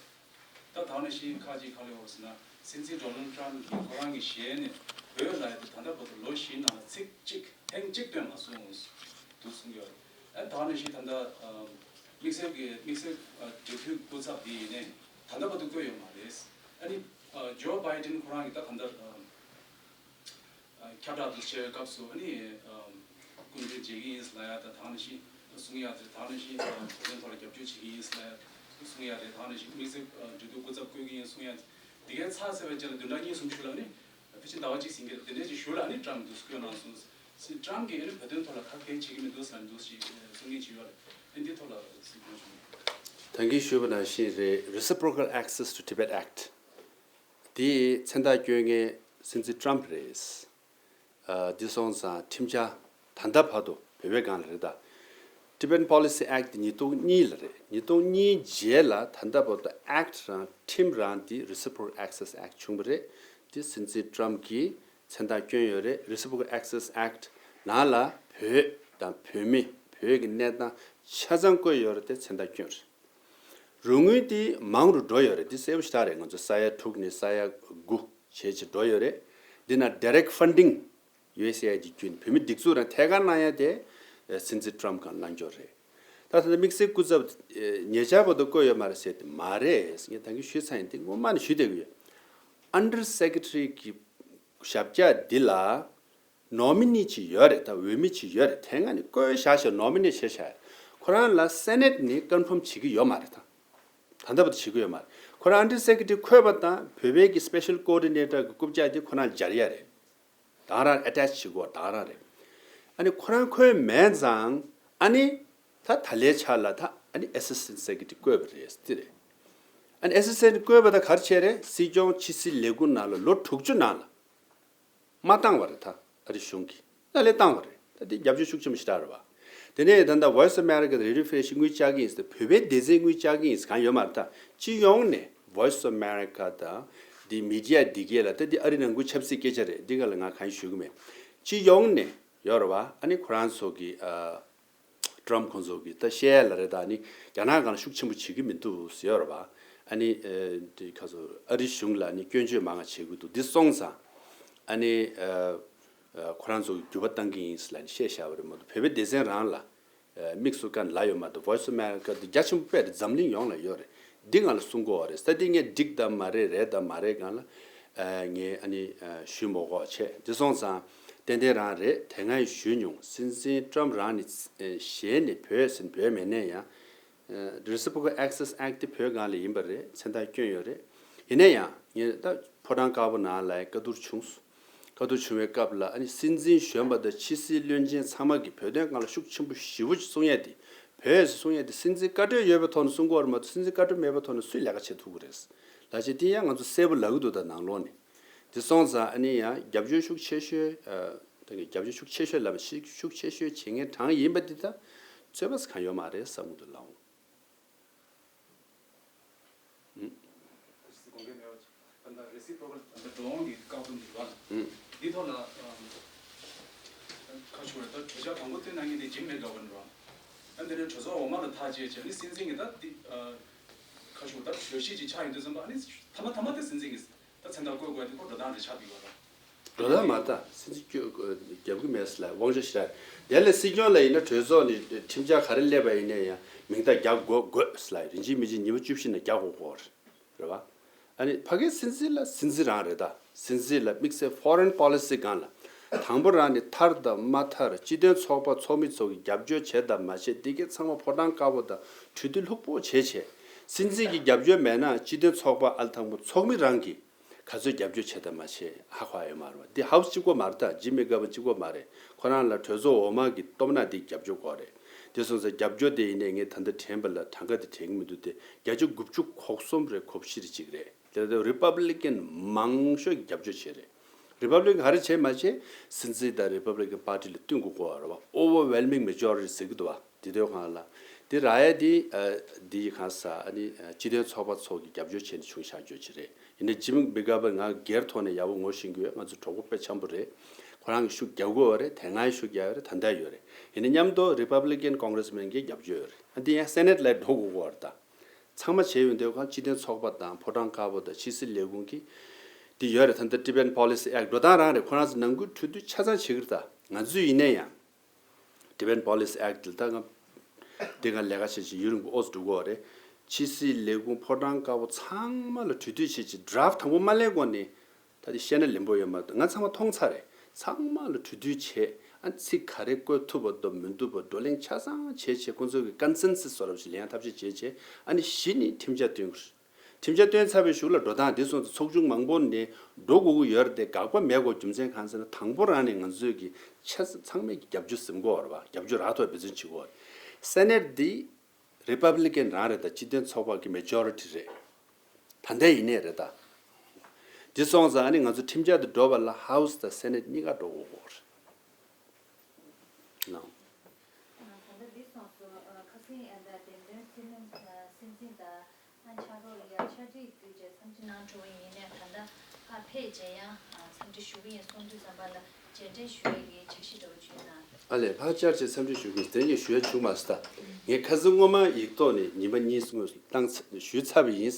རེད། ད་ད་ནི་ཤིང་ཁ་ཅིག་ག་ལེ་བོར་ཟེར་ན་སྲིད་འཛིན་ཌོ་ནལ་ཊམ་གྱིས་ཁོ་རང་གི་ཞལ་ནས་བོད་ལ་ཡ་དེ་ད་ལྟ་བར་དུ་ལོ་བཞིའི་ནང་ལ་ཚིག་གཅིག་ཐེངས་གཅིག་བཏོན་མ་སོང་འདུག་གསུང་གི་ཡོད་རེད། ཨ་ད་ནི་ཤིང་ད་ལྟ་དམིགས་བསལ་གྱི་དམིགས་བསལ་འབྲེལ་མཐུད་སྐུ་ཚབ་དེ་ཡིན་ནའི་ད་ལྟ་བར་དུ་བསྐོས་ཡོད་མ་རེད། ཨ་ནི་ཇོ་བྷའི་ཌེན་ཁོ་རང་གིས་ད་ད་ལྟ། ཁྱབ་བསྒྲགས་དུ་བྱེད་པའི་སྐབས་སུ་ཨ་ནི་སྐུ་མདུན་མཇལ་གྱི་ཡིན་ལབ་ཡ་དང་ད་ནི་ཤི་གསུང་ཡ་དེ་ད་ནི་ཤི་བོད་དོན་ཐོག་ལ་རྒྱབ་སྐྱོར་བྱེད་ཀྱི་ཡིན་ལབ་ཡ་གསུང་ཡ་རེད། ད་ནི་ཤི་དམིགས་བསལ་འབྲེལ་གཏུག་སྐུ་ཚབ་བསྐོ་གི་ཡིན་གསུང་ཡ་དེ་གའི་ཚར་ཚར་བའི་རྗེས་ལ་བདུན་ཕྲག་གཉིས་གསུམ་ཤུལ་ལ་ཨ་ནི་ཕལ་ཆེར་ཟླ་བ་གཅིག་ཟིན་གྱི་རེད། དེ་འདྲས་ཅིག་ཤུལ་ལ་ཨ་ནི་ཊམ་འདུག་སྐྱོན་གནང་སོང་། སྲིད་ཊམ་གྱིས་ཨ་ནི་བོད་དོན་ཐོག་ལ་ཁ་གཏད་བྱེད་ཀྱི་མི་འདུག་ཟེར་འདུག་ཞིག་གསུང་མཁན་ཅིག་ཡོད་རེད། ཨ་འདི་ཐོག་ལ་སྲིད་སྐྱོང་བྱུང་། ད་གིན་ཞུས་པ་ནང་བཞིན་རེད། Reciprocal Access to Tibet Act། དེའི་མཚན་རྟགས་བསྐྱོན་མཁན་སྲིད་འཛིན་ཊམ་རེད། ཨ་འདི་སོང་ཙང་ཁྲིམས་འཆར་ད་ལྟ་བར་དུ་བོད་པའི་སྒང་ལ་རེད་ད། Tibetan Policy Act་ཉིས་སྟོང་གཉིས་ལ་རེད། ཉིས་སྟོང་གཉིས་རྗེས་ལ་ད་ལྟ་བར་དུ་Act་རང་ཁྲིམས་རང་འདི་Reciprocal Access Act་བྱུང་བ་རེད། འདི་སྲིད་འཛིན་ཊམ་གྱིས་མཚན་རྟགས་བསྐྱོན་ཡོད་རེད། Reciprocal Access Act་ནང་ལ་བོད་དང་བོད་མི་བོད་ཀྱི་གནས་སྟངས་ཆ་ཚང་བཀོད་ཡོད་རེད་དེ་མཚན་རྟགས་བསྐྱོན་རེད། རོགས་དངུལ་དེ་མང་རུ་འགྲོ་ཡོད་རེད། འདི་གསལ་པོ་ཞེ་དྲག་རེད། ང་ཚོ་ས་ཡ་དྲུག་ནས་ས་ཡ་དགུ་བྱས་ཅིག་འགྲོ་ཡོད་རེད། འདི་ན་direct funding་ཡུ་ཨེས་ཨེ་ཨའི་ཌི་བརྒྱུད་ནས་བོད་མི་སྒྲིག་འཛུགས་རང་ཐད་ཀར་གནང་ཡ་དེ་སྲིད་འཛིན་ཊམ་སྒང་གནང་འབྱོར་རེད། ད་ད་ལྟ་དམིགས་བསལ་སྐུ་ཚབ་ཉེ་ཆར་བར་དུ་བསྐོས་ཡོད་མ་རེད་ཟེར་དེ་མ་རེད། ངས་ད་གིན་ཞུས་ཚར་ཡིན། དེ་སྔོན་མ་ནས་ཞུས་བསྡད་ཀྱི་ཡོད། Under Secretary་གི་ཞབས་བཀྱག་འདི་ལ་ནོ་མི་ནི་ཅིག་ཡོད་རེད། ད་འོས་མི་ཅིག་ཡོད་རེད། དེ་སྔ་ནས་བསྐོས་བཞག་བཞག་ནོ་མི་ནི་བྱས་བཞག་ཁོ་རང་ལ་སེ་ནེ་ཊི་ནས་ཀོན་ཕོམ་བྱེད་ཀྱི་ཡོད་མ་རེད། ད་ད་ལྟ་བར་དུ་བྱེད་ཀྱི་ཡོད་མ་རེད། ཁོ་རང་ཨན་ཌར་སེ་ཀེ་རེ་ཊི་རི་འཁོད་པ་དང་བོད་པའི་གི་སི་པེ་ཤལ་ཀོ་ཌི་ནེ་ཊར་གི་རྐུབ་བཀྱག་དེ་ཁོ་རང་སྦྱར་ཡ་རེད། ད་རང་ཨེ་ཊེཆ་བྱེད་དགོས་ད་རང་རེད། ཨ་ནི་ཁོ་རང་འཁོད་མེད་ཙང་ཨ་ནི་ད་ད་ལའི་ཆ་ལ་ད་ཨ་ནི་ཨེ་སི་སི་ཊེན་ཊི་སེ་ཀེ་རེ་ཊི་རི་བསྐོས་པ་རེད་དེ་རེད། ཨ་ནི་ཨེ་སི་སི་ཊེན་ཊི་སེ་ཀེ་རེ་ཊི་རི་བསྐོས་པ་ད་ག་རེ་བྱས་རེད། སྲིད་སྐྱོང་ཕྱི་སྲིད་ལས་ཁུངས་ནང་ལ་ལོ་དྲུག་ཅུ་ནང་ལ། མ་བཏང་བ་རེད། ད་ཨ་རི་གཞུང་གིས་ད་ལས་བཏང་བ་རེད། ད་དེ་རྒྱབ་སྐྱོར་ཤུགས་ཆེན་པོ་ཞེ་དྲག་རེད་བ། དེ་ནས་ད་ལྟ་Voice of America་དང་Radio Free Asia་དངུལ་བཅག་གི་ཡིན་ཟེར། བོད་པའི་སྡེ་ཚན་དངུལ་བཅག་གི་ཡིན་ཟེར་གང་ཡོད་མ་རེད། ད་སྤྱི་ཡོངས་ནས་Voice of America་དང་འདི་མི་ཌི་ཡ་འདི་གས་ལ་ད་འདི་ཨ་རི་ནང་ཁུལ་ཆབ་སྲིད་སྐད་ཆ་རེད། འདི་ག་ལ་ང་གང་ཞུ་གི་མེད། སྤྱི་ཡོངས་ནས་ཡོད་རེད་བ། ཨ་ནི་ཁོ་རང་ཚོ་གི་ཨ། ཊམ་ཁོང་ཚོ་གིས་ད་བཤད་ཡ་ལ་རེད། ད་ནི་རྒྱ་ནག་སྒང་ལ་ཤུགས་ཆེན་པོ་བྱེད་ཀྱི་མི་འདུག་ཟེར་ཡོད་རེད་བ། ཨ་ནི་ཨ་དེ་ཁ་སོ་ཨ་རི་གཞུང་ལ་ནི་སྐྱོན་བརྗོད་མང་ང་བྱེད་ཀྱི་འདུག་འདི་སོང་ཙང་ཨ་ནི་ཨ་ཨ་ཁོ་རང་ཚོ་གི་འགྱུར་བ་བཏང་གི་ཡིན་ཟེར་ལ་ནི་བཤད་བཞག་པ་རེད་མ་གཏོགས་བོད་པའི་སྡེ་ཚན་རང་ལ་ཨ་དམིགས་སུ་བཀར་ལབ་ཡོད་མ་གཏོགས་Voice of America་དེ་རྒྱ་ཆེན་པོ་དཔེ་རེད། འཛམ་གླིང་ཡོངས་ལ་ཡོད་རེད། འདི་ང་ལ་གསུང་གི་ཡོད་རེད། ས་དེ་ངས་འགྲིག་དང་མ་རེད་རེད་དང་མ་རེད་སྒང་ལ་ཨ་ངས་ཨ་ནི་ཨ་ཞུ་མ་དགོས་བྱས། འདི་སོང་ཙང་ཏན་ཏན་རང་རེད། དེ་སྔ་ཡང་ཞུས་མྱོང་། སྲིད་འཛིན་ཊམ་རང་ནི་ཨ་ཞལ་ནས་བོད་ཟེར་བོད་མེད་ནའི་ཡང་ཨ་Reciprocal Access Act་དེ་བོད་སྒང་ལ་ཡིན་པ་རེད། མཚན་རྟགས་བསྐྱོན་ཡོད་རེད། ཡིན་ན་ཡང་ངས་ད་ཕོ་བྲང་དཀར་པོ་ནང་ལ་བཀའ་བསྡུར་བྱུང་། བཀའ་བསྡུར་བྱུང་བའི་སྐབས་ལ་ཨ་ནི་སྲིད་འཛིན་གཞོན་པ་དང་ཕྱི་སྲིད་བློན་ཆེན་ཚང་མ་གིས་བོད་དོན་སྒང་ལ་ཤུགས་ཆེན་པོ་ཞེ་པོ་ཅིག་གསུང་ཡས་དེ། བོད་ཟེར་གསུང་ཡས་དེ་སྲིད་འཛིན་བཀའ་འཁྲོལ་ཡོད་པའི་ཐོག་ནས་གསུང་གི་ཡོད་རེད་མ་གཏོགས་སྲིད་འཛིན་བཀའ་འཁྲོལ་མེད་པའི་ཐོག་ནས་སུས་ལས་ཀ་བྱེད་ཐུབ་ཀྱི་རེད། ལགས་ཅེ་དེ་ཡང་ང་ཚོ་གསལ་པོ་ལབ་ཀྱི་འདུག་ད་ནང་ལོགས་ནས། དེ་སོང་ཙང་ཨ་ནི་ཡང་རྒྱབ་སྐྱོར་ཤུགས་ཆེ་ཤོས་ཨ་ད་གི་རྒྱབ་སྐྱོར་ཤུགས་ཆེ་ཤོས་ལབ་པ་ཤུགས་ཤུགས་ཆེ་ཤོས་བྱེད་མཁན་གྲངས་ཡིན་པ་འདི་ད་རྩོད་པ་ཟེར་གང་ཡོད་མ་རེད་བསམ་གྱི་འདུག་ལགས་འོང་། ཨུམ། དགོངས་འགལ་མེད་པ་ཅིག་ད་ལྟ་རེ་སི་པོ་རོ་ཀལ་ད་ལྟ་འགྲོ་འོང་གི་བཀག་སྡོམ་འདི་རེད་བ། ཨུམ། འདི་ཐོག་ལ་ཨམ། ཁ་ཤོར་ད་གྲོས་འཆར་དང་པོ་བཏོན་གནང་མཁན་དེ་ཇིམ་མེག་གྷོ་ཝན་རེད་བ། ཨ་འདི་ནས་གྲོས་ཚོགས་འོག་མ་ལ་ཐག་བཅད་བྱས་ཨ་ནི་སྲིད་འཛིན་གྱི་ད་འདི་ཨ། ཁ་ཤོར་ད་གྲོས་གཞི་ཅིག་ཆགས་ཡོང་དུས་ཙམ་པ་ཨ་ནི་མཐའ་མ་མཐའ་མ་དེ་སྲིད་འཛིན་གྱི་ད་མཚན་རྟགས་བཀོད་དགོས་དེ་ཁོ་འགྲོ་སྟངས་རེ་ཆགས་འདུག་བ་ར། འགྲོ་སྟངས་མ་ད་སྲིད་འཛིན་སྐྱོ་རྒྱབ་ཀྱི་མེད་ཟེར་ལ་དབང་ཆ་ཞེ་དྲག་དེ་ལས་སྲིད་སྐྱོང་ལ་ཡིན་ན་གྲོས་ཚོགས་ནས་ཁྲིམས་འཆར་ག་རེ་སླེབས་པ་ཡིན་ན་ཡང་མིང་རྟགས་རྒྱག་དགོས་དགོས་ཟེར་ལ་རིན་ཆེན་མི་ཆེན་ཉི་མ་བཅུ་བཞི་ནས་རྒྱག་དགོས་དགོས་རེད་བ། ཨ་ནི་ཕ་གིའི་སྲིད་འཛིན་ལ་སྲིད་འཛིན་རང་རེད་ད། སྲིད་འཛིན་ལ་དམིགས་བསལ་ཕོ་རེན་པོ་ལི་སི་སྒང་ལ་དང་པོ་རང་ནས་མཐར་དང་མ་མཐར་སྤྱི་མཐུན་ཚོགས་པ་ཚོགས་མི་ཚོ་གི་རྒྱབ་སྐྱོར་བྱས་དང་མ་བྱས་འདི་གའི་ཚང་མ་ཕོ་བྲང་དཀར་པོ་དང་གྲོས་བསྡུར་ལྷུག་པོ་བྱས་བྱས་སྲིད་འཛིན་གྱི་རྒྱབ་སྐྱོར་མེད་ན་སྤྱི་མཐུན་ཚོགས་པ་ཨ་ལ་དང་པོ་ཚོགས་མི་རང་གིས་ ག་ཚོད་རྒྱབ་སྐྱོར་བྱས་དང་མ་བྱས་ཧ་གོ་ཡོད་མ་རེད་བ། འདི་ཧའུ་སི་གཅིག་པོ་མ་རེད། ད་ཇི་མི་ཀར་པེན་གཅིག་པོ་མ་རེད། ཁོ་རང་ལ་གྲོས་ཚོགས་འོག་མ་གི་སྟོབས་ན་འདི་རྒྱབ་སྐྱོར་དགོས་རེད། དེ་སོང་ཙང་རྒྱབ་སྐྱོར་དེ་ཡིན་ནའི་ངས་ད་ལྟ་དྲན་པ་ལ་གྲངས་ཀ་དེ་དྲན་གྱི་མི་འདུག་སྟེ། བརྒྱ་ཆ་དགུ་བཅུ་གོ་གསུམ་རེད། གོ་བཞི་རེད་ཅིག་རེད། དེ་ལ་རི་པབ་ལི་ཀན་མང་ཤོས་ཀྱིས་རྒྱབ་སྐྱོར་བྱས་རེད། རི་པབ་ལི་ཀན་ག་རེ་བྱས་མ་བྱས་སྲིད་འཛིན་དང་རི་པབ་ལི་ཀན་པར་ཊི་ལ་བསྟུན་དགོས་ཀྱི་ཡོད་རེད་བ། ཨོ་ཝར་ཝེལ་མིང་མེ་ཇོ་རི་ཊི་ཟེར་གྱི་འདུག་བ། དེ་དོན་སྒང་ལ། དེ་རག་ཡ་དེ་ཨ་དེ་གང་ཟག་ཨ་ནི་ཨ་སྤྱི་མཐུན་ཚོགས་པ་ཚོ་གིས་རྒྱབ་སྐྱོར་བྱས་ནས་བྱུང་བཞག་རྒྱུ་ཅིག་རེད། ཡིན་ནའི་ཇི་མི་ཀར་པེན་ང་སྒེར་ཐོག་ནས་ཡག་པོ་ངོ་ཤེས་ཀྱི་ཡོད། ང་ཚོ་གྲོགས་པོ་དཔེ་འཆམ་པོ་རེད། ཁོ་རང་གིས་ཤུགས་རྒྱག་གི་ཡོད་རེད། དེ་སྔ་ཡང་ཤུགས་རྒྱག་ཡོད་རེད། ད་ལྟ་ཡོད་རེད། ཡིན་ནའི་མཉམ་དུ་རི་པབ་ལི་ཀན་ཀོང་གྷི་རེ་སི་མེན་གྱིས་རྒྱབ་སྐྱོར་ཡོད་རེད། ཨ་དེ་ཡང་སེ་ནེ་ཊི་ལ་འགྲོ་དགོས་ཀྱི་ཡོད་རེད་ད། ཚང་མ་བྱས་ཡོང་དུས་ཁོང་སྤྱི་མཐུན་ཚོགས་པ་དང་ཕོ་བྲང་དཀར་པོ་དང་ཕྱི་སྲིད་ལས་ཁུངས་ཀྱིས་དེ་ཡོད་རེད། ད་ལྟ་Tibetan Policy Act འགྲོ་སྟངས་རང་རེད། ཁོ་རང་ཚོ་ནང་ཁུལ་གྲོས་བསྡུར་ཆ་ཚང་བྱེད་ཀྱི་རེད་ད། ང་ཚོས་ཡིན་ན་ཡང་Tibetan Policy Act ལ་ད་ང་དེ་སྒང་ལས་ཀ་བྱེད་ཆེད་ཡུན་རིང་པོ་ཨོ་ཙི་འགྲོ་གི་ཡོད་རེད། ཕྱི་སྲིད་ལས་ཁུངས་ཕོ་བྲང་དཀར་པོ་ཚང་མ་ལ་གྲོས་བསྡུར་བྱེད་ཆེད་ཌ་རབ་ཊི་དང་པོ་མ་སླེབས་གོང་ནས། ད་དེ་བཤད་ན་ལན་པོ་ཡོད་མ་རེད། ང་ཚང་མ་མཐོང་ཚར་རེད། ཚང་མ་ལ་གྲོས་བསྡུར་བྱས། ཨ་ཚིག་ག་རེ་བཀོད་ཐུབ་པ་འདུག་མི་འདུག་པ་བགྲོ་གླེང་ཆ་ཚང་བྱས་བྱས་ཁོང་ཚོ་གི་ཀོན་སེན་སས་བཟོ་འདྲ་ཞིག་ལེན་ཡ་ཐབས་ཤེས་བྱས་བྱས། ཨ་ནི་གཞི་ནས་ཁྲིམས་འཆར་བཏོན་དགོས། ཁྲིམས་འཆར་བཏོན་ཚར་བའི་གཞུག་ལ་འགྲོ་སྟངས་འདི་སོང་ཙང་ཚོགས་ཆུང་མང་པོ་ནས་འགྲོ་དགོས་ཀྱི་ཡོད་རེད་དེ། དགག་པ་མེད་དགོས་རྒྱུ་མཚན་གང་ཟེར་ན། དང་པོ་རང་ནས་ང་ཚོས་ཀྱི་ཆ་ཚང་མས་ཀྱི་རྒྱབ་སྐྱོར་ཟིན་གྱི་ཡོད་རེད་བ། རྒྱབ་སྐྱོར་རག་ཐུབ་པའི་འབད་བརྩོན་བྱེད་ཀྱི་ཡོད་རེད། སེ་ནེ་ཊི་འདི་རི་པབ་ལི་ཀན་རང་རེད་ད། སྤྱི་མཐུན་ཚོགས་པ་གི་མེ་ཇོ་རི་ཊི་རེད། ད་ལྟ་ཡིན་ནའི་རེད་ད། འདི་སོང་ཙང་ཨ་ནི་ང་ཚོ་ཁྲིམས་འཆར་དེ་འགྲོ་བ་ལ་ཧའུ་སི་དང་སེ་ནེ་ཊི་གཉིས་ཀ་འགྲོ་དགོས་ཀྱི་ཡོད་རེད། ལགས། ད་ལྟ་འདི་སོང་ཙང་ཁ་སང་ཨ་ད་བདེན་དོན་སྲིད་བློན་སྲིད་འཛིན་དང་ཕྱག་རོགས་ལ་ཡ་ཕྱག་བྲིས་བསྡུས་བྱས་འཚམས་འདྲི་གནང་འགྲོ་བ་ཡིན་ནའི། ད་ལྟ་ཕར་ཕེབས་རྗེས་ཡང་འཚམས་འདྲི་ཞུ་གི་ཡིན་གསུང་དུས་ཙམ་པ་ལ་རྗེས་དྲན་ཞུ་ཡས་ཀྱི་འཆར་གཞི་འདྲ་བོ་ཅིག་ཡོད་ན། ཨ་ལས། ཕར་བཅར་བྱས་འཚམས་འདྲི་ཞུ་གི་ཡིན། དེ་ངས་ཞུ་ཡ་བྱུང་མ་སོང་ད། ངས་ཁ་སང་སྔོན་མ་ཡིག་ཐོག་ནས་ཉི་མ་གཉིས་སྔོན་བཏང་ཚ་ཞུས་ཚར་བ་ཡིན།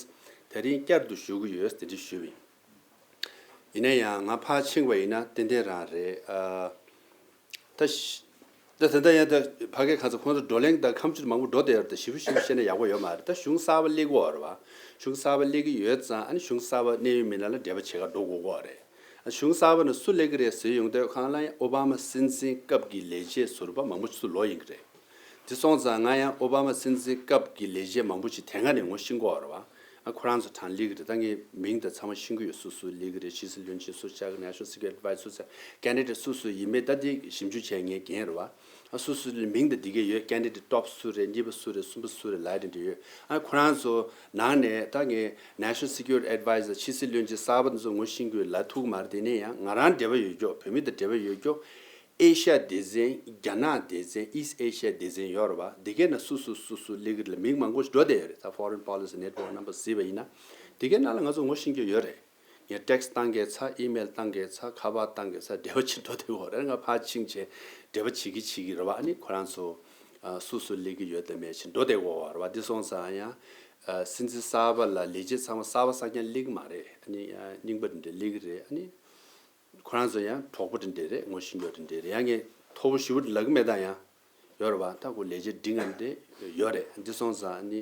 དེ་རིང་བསྐྱར་དུ་ཞུ་གི་ཡོད། དེ་འདྲ་ཞུས་པ་ཡིན། ཡིན་ན་ཡང་ང་ཕར་ཕྱིན་པ་ཡིན་ན་ཏན་ཏན་རང་རེད། ཨ། ད་ཤ་ད་ད་ལྟ་ཡང་ད་ཕ་གའི་ཁ་ཚ་ཁོང་ཚོ་བགྲོ་གླེང་དང་ཁ་མཆུ་མང་པོ་འགྲོ་བསྡད་ཡོད་རེད། ད་ཞིབ་པོ་ཞིབ་པོ་བཤད་ན་ཡག་པོ་ཡོད་མ་རེད། ད་གཞུང་གསར་པ་སླེབས་ཀྱི་ཡོད་རེད་བ། གཞུང་གསར་པ་སླེབས་ཀྱི་ཡོད་ཙང་ཨ་ནི་གཞུང་གསར་པ་གནད་ཡོད་མི་སྣ་ལ་འབྲེལ་བ་བྱེད་ག་འགྲོ་དགོས་ཀྱི་ཡོད་རེད། ཨ་གཞུང་གསར་པ་ནས་སུ་སླེབས་ཀྱི་རེད་ཟེར་ཡོང་དུས་ཁོང་ལ་ཡང་ཨོ་བྷ་མ་སྲིད་འཛིན་སྐབས་ཀྱི་ལས་བྱེད་ཟུར་པ་མང་པོ་ཚུར་ལོག་ཡིན་གྱི་རེད། དེ་སོང་ཙང་ང་ཡང་ཨོ་བྷ་མ་སྲིད་འཛིན་སྐབས་ཀྱི་ལས་བྱེད་མང་པོ་ཞིག་དེ་སྔ་ནས་ངོ་ཤེས་ཀྱི་ཡོད་རེད་བ། ཨ་ཁོ་རང་ཚོ་གྲངས་སླེབས་ཀྱི་རེད། ད་ངས་མིང་དང་ཚང་མ་ཤེས་ཀྱི་ཡོད། སུ་སུ་སླེབས་ཀྱི་རེད། ཕྱི་སྲིད་བློན་ཆེན་སུ་ཆགས་ཀྱི། National Security Adviser སུ་ཆགས། Candidate སུ་སུ་ཡིན་མིན་ད་དེ་ཞིབ་འཇུག་བྱས་ངས་རྒན་རེད་བ། ཨ་སུ་སུ་མིང་དང་འདི་གས་ཡོད། Candidate top སུ་རེད། གཉིས་པ་སུ་རེད། གསུམ་པ་སུ་རེད་ལབ་ཡ་དེ་འདྲ་ཡོད། ཨ་ཁོ་རང་ཚོ་ནང་ནས་ད་ངས་National Security Adviser ཕྱི་སྲིད་བློན་ཆེན་གསར་པ་འདི་ཚོ་ངོ་ཤེས་ཀྱི་ཡོད་ལབ་ཐུབ་ཀྱི་མ་རེད། དེ་ནས་ཡང་ང་རང་འབྲེལ་བ་ཡོད་ཀྱོག་བོད་མི་དང་འབྲེལ་བ་ཡོད་ཀྱོག་ཨེ་ཤ་ཡ་སྡེ་ཚན། རྒྱ་ནག་སྡེ་ཚན། East Asia སྡེ་ཚན་ཡོད་རེད་བ། འདི་གའི་ནང་སུ་སུ་སུ་སུ་སླེབས་ཀྱི་རེད་ལབ་མིང་མང་པོ་ཞིག་འགྲོ་བསྡད་ཡོད་རེད། ད་Foreign Policy Network རྣམ་པ་གཟིགས་པ་ཡིན་ན་འདི་གའི་ནང་ལ་ང་ཚོ་ངོ་ཤེས་ཀྱི་ཡོད་རེད། ངས་ཊེག་སི་བཏང་གས་ཚ། ཨི་མེལ་བཏང་གས་ཚ། ཁ་པར་བཏང་གས་ཚ། འབྲེལ་བ་བྱེད་འགྲོ་བསྡད་ཡོད་རེད། ང་ཕར་ཕྱིན་བྱས་འབྲེལ་བ་བྱེད་ཀྱི་བྱེད་ཀྱི་རེད་བ། ཨ་ནི་ཁོ་རང་ཚོ་ཨ་སུ་སུ་སླེབས་ཀྱི་ཡོད་དམ་མེད་བྱེད་འགྲོ་བསྡད་ཡོད་རེད་བ། འདི་སོང་ཙང་ཡང་ཨ་སྲིད་འཛིན་གསར་པ་ལ་ལས་བྱེད་ཚང་མ་གསར་པ་གསར་རྐྱང་སླེབས་ཀྱི་མ་རེད། ཨ་ནི་ཨ་རྙིང་པ་འདྲ་འདྲ་སླེབས་ཀྱི་རེད། ཨ་ནི། ཁོ་རང་ཚོ་ཡང་གྲོགས་པོ་འདྲ་འདྲ་རེད། ངོ་ཤེས་ཀྱི་འདྲ་འདྲ་རེད། ཡང་ངས་མཐོ་པོ་ཞེ་པོ་ལབ་ཀྱི་མེད། ད་ཡང་ཡོད་རེད་བ། ད་ཁོ་ལས་བྱེད་འབྲིང་ངམ་དེ་ཡོད་རེད། འདི་སོང་ཙང་ཨ་ནི་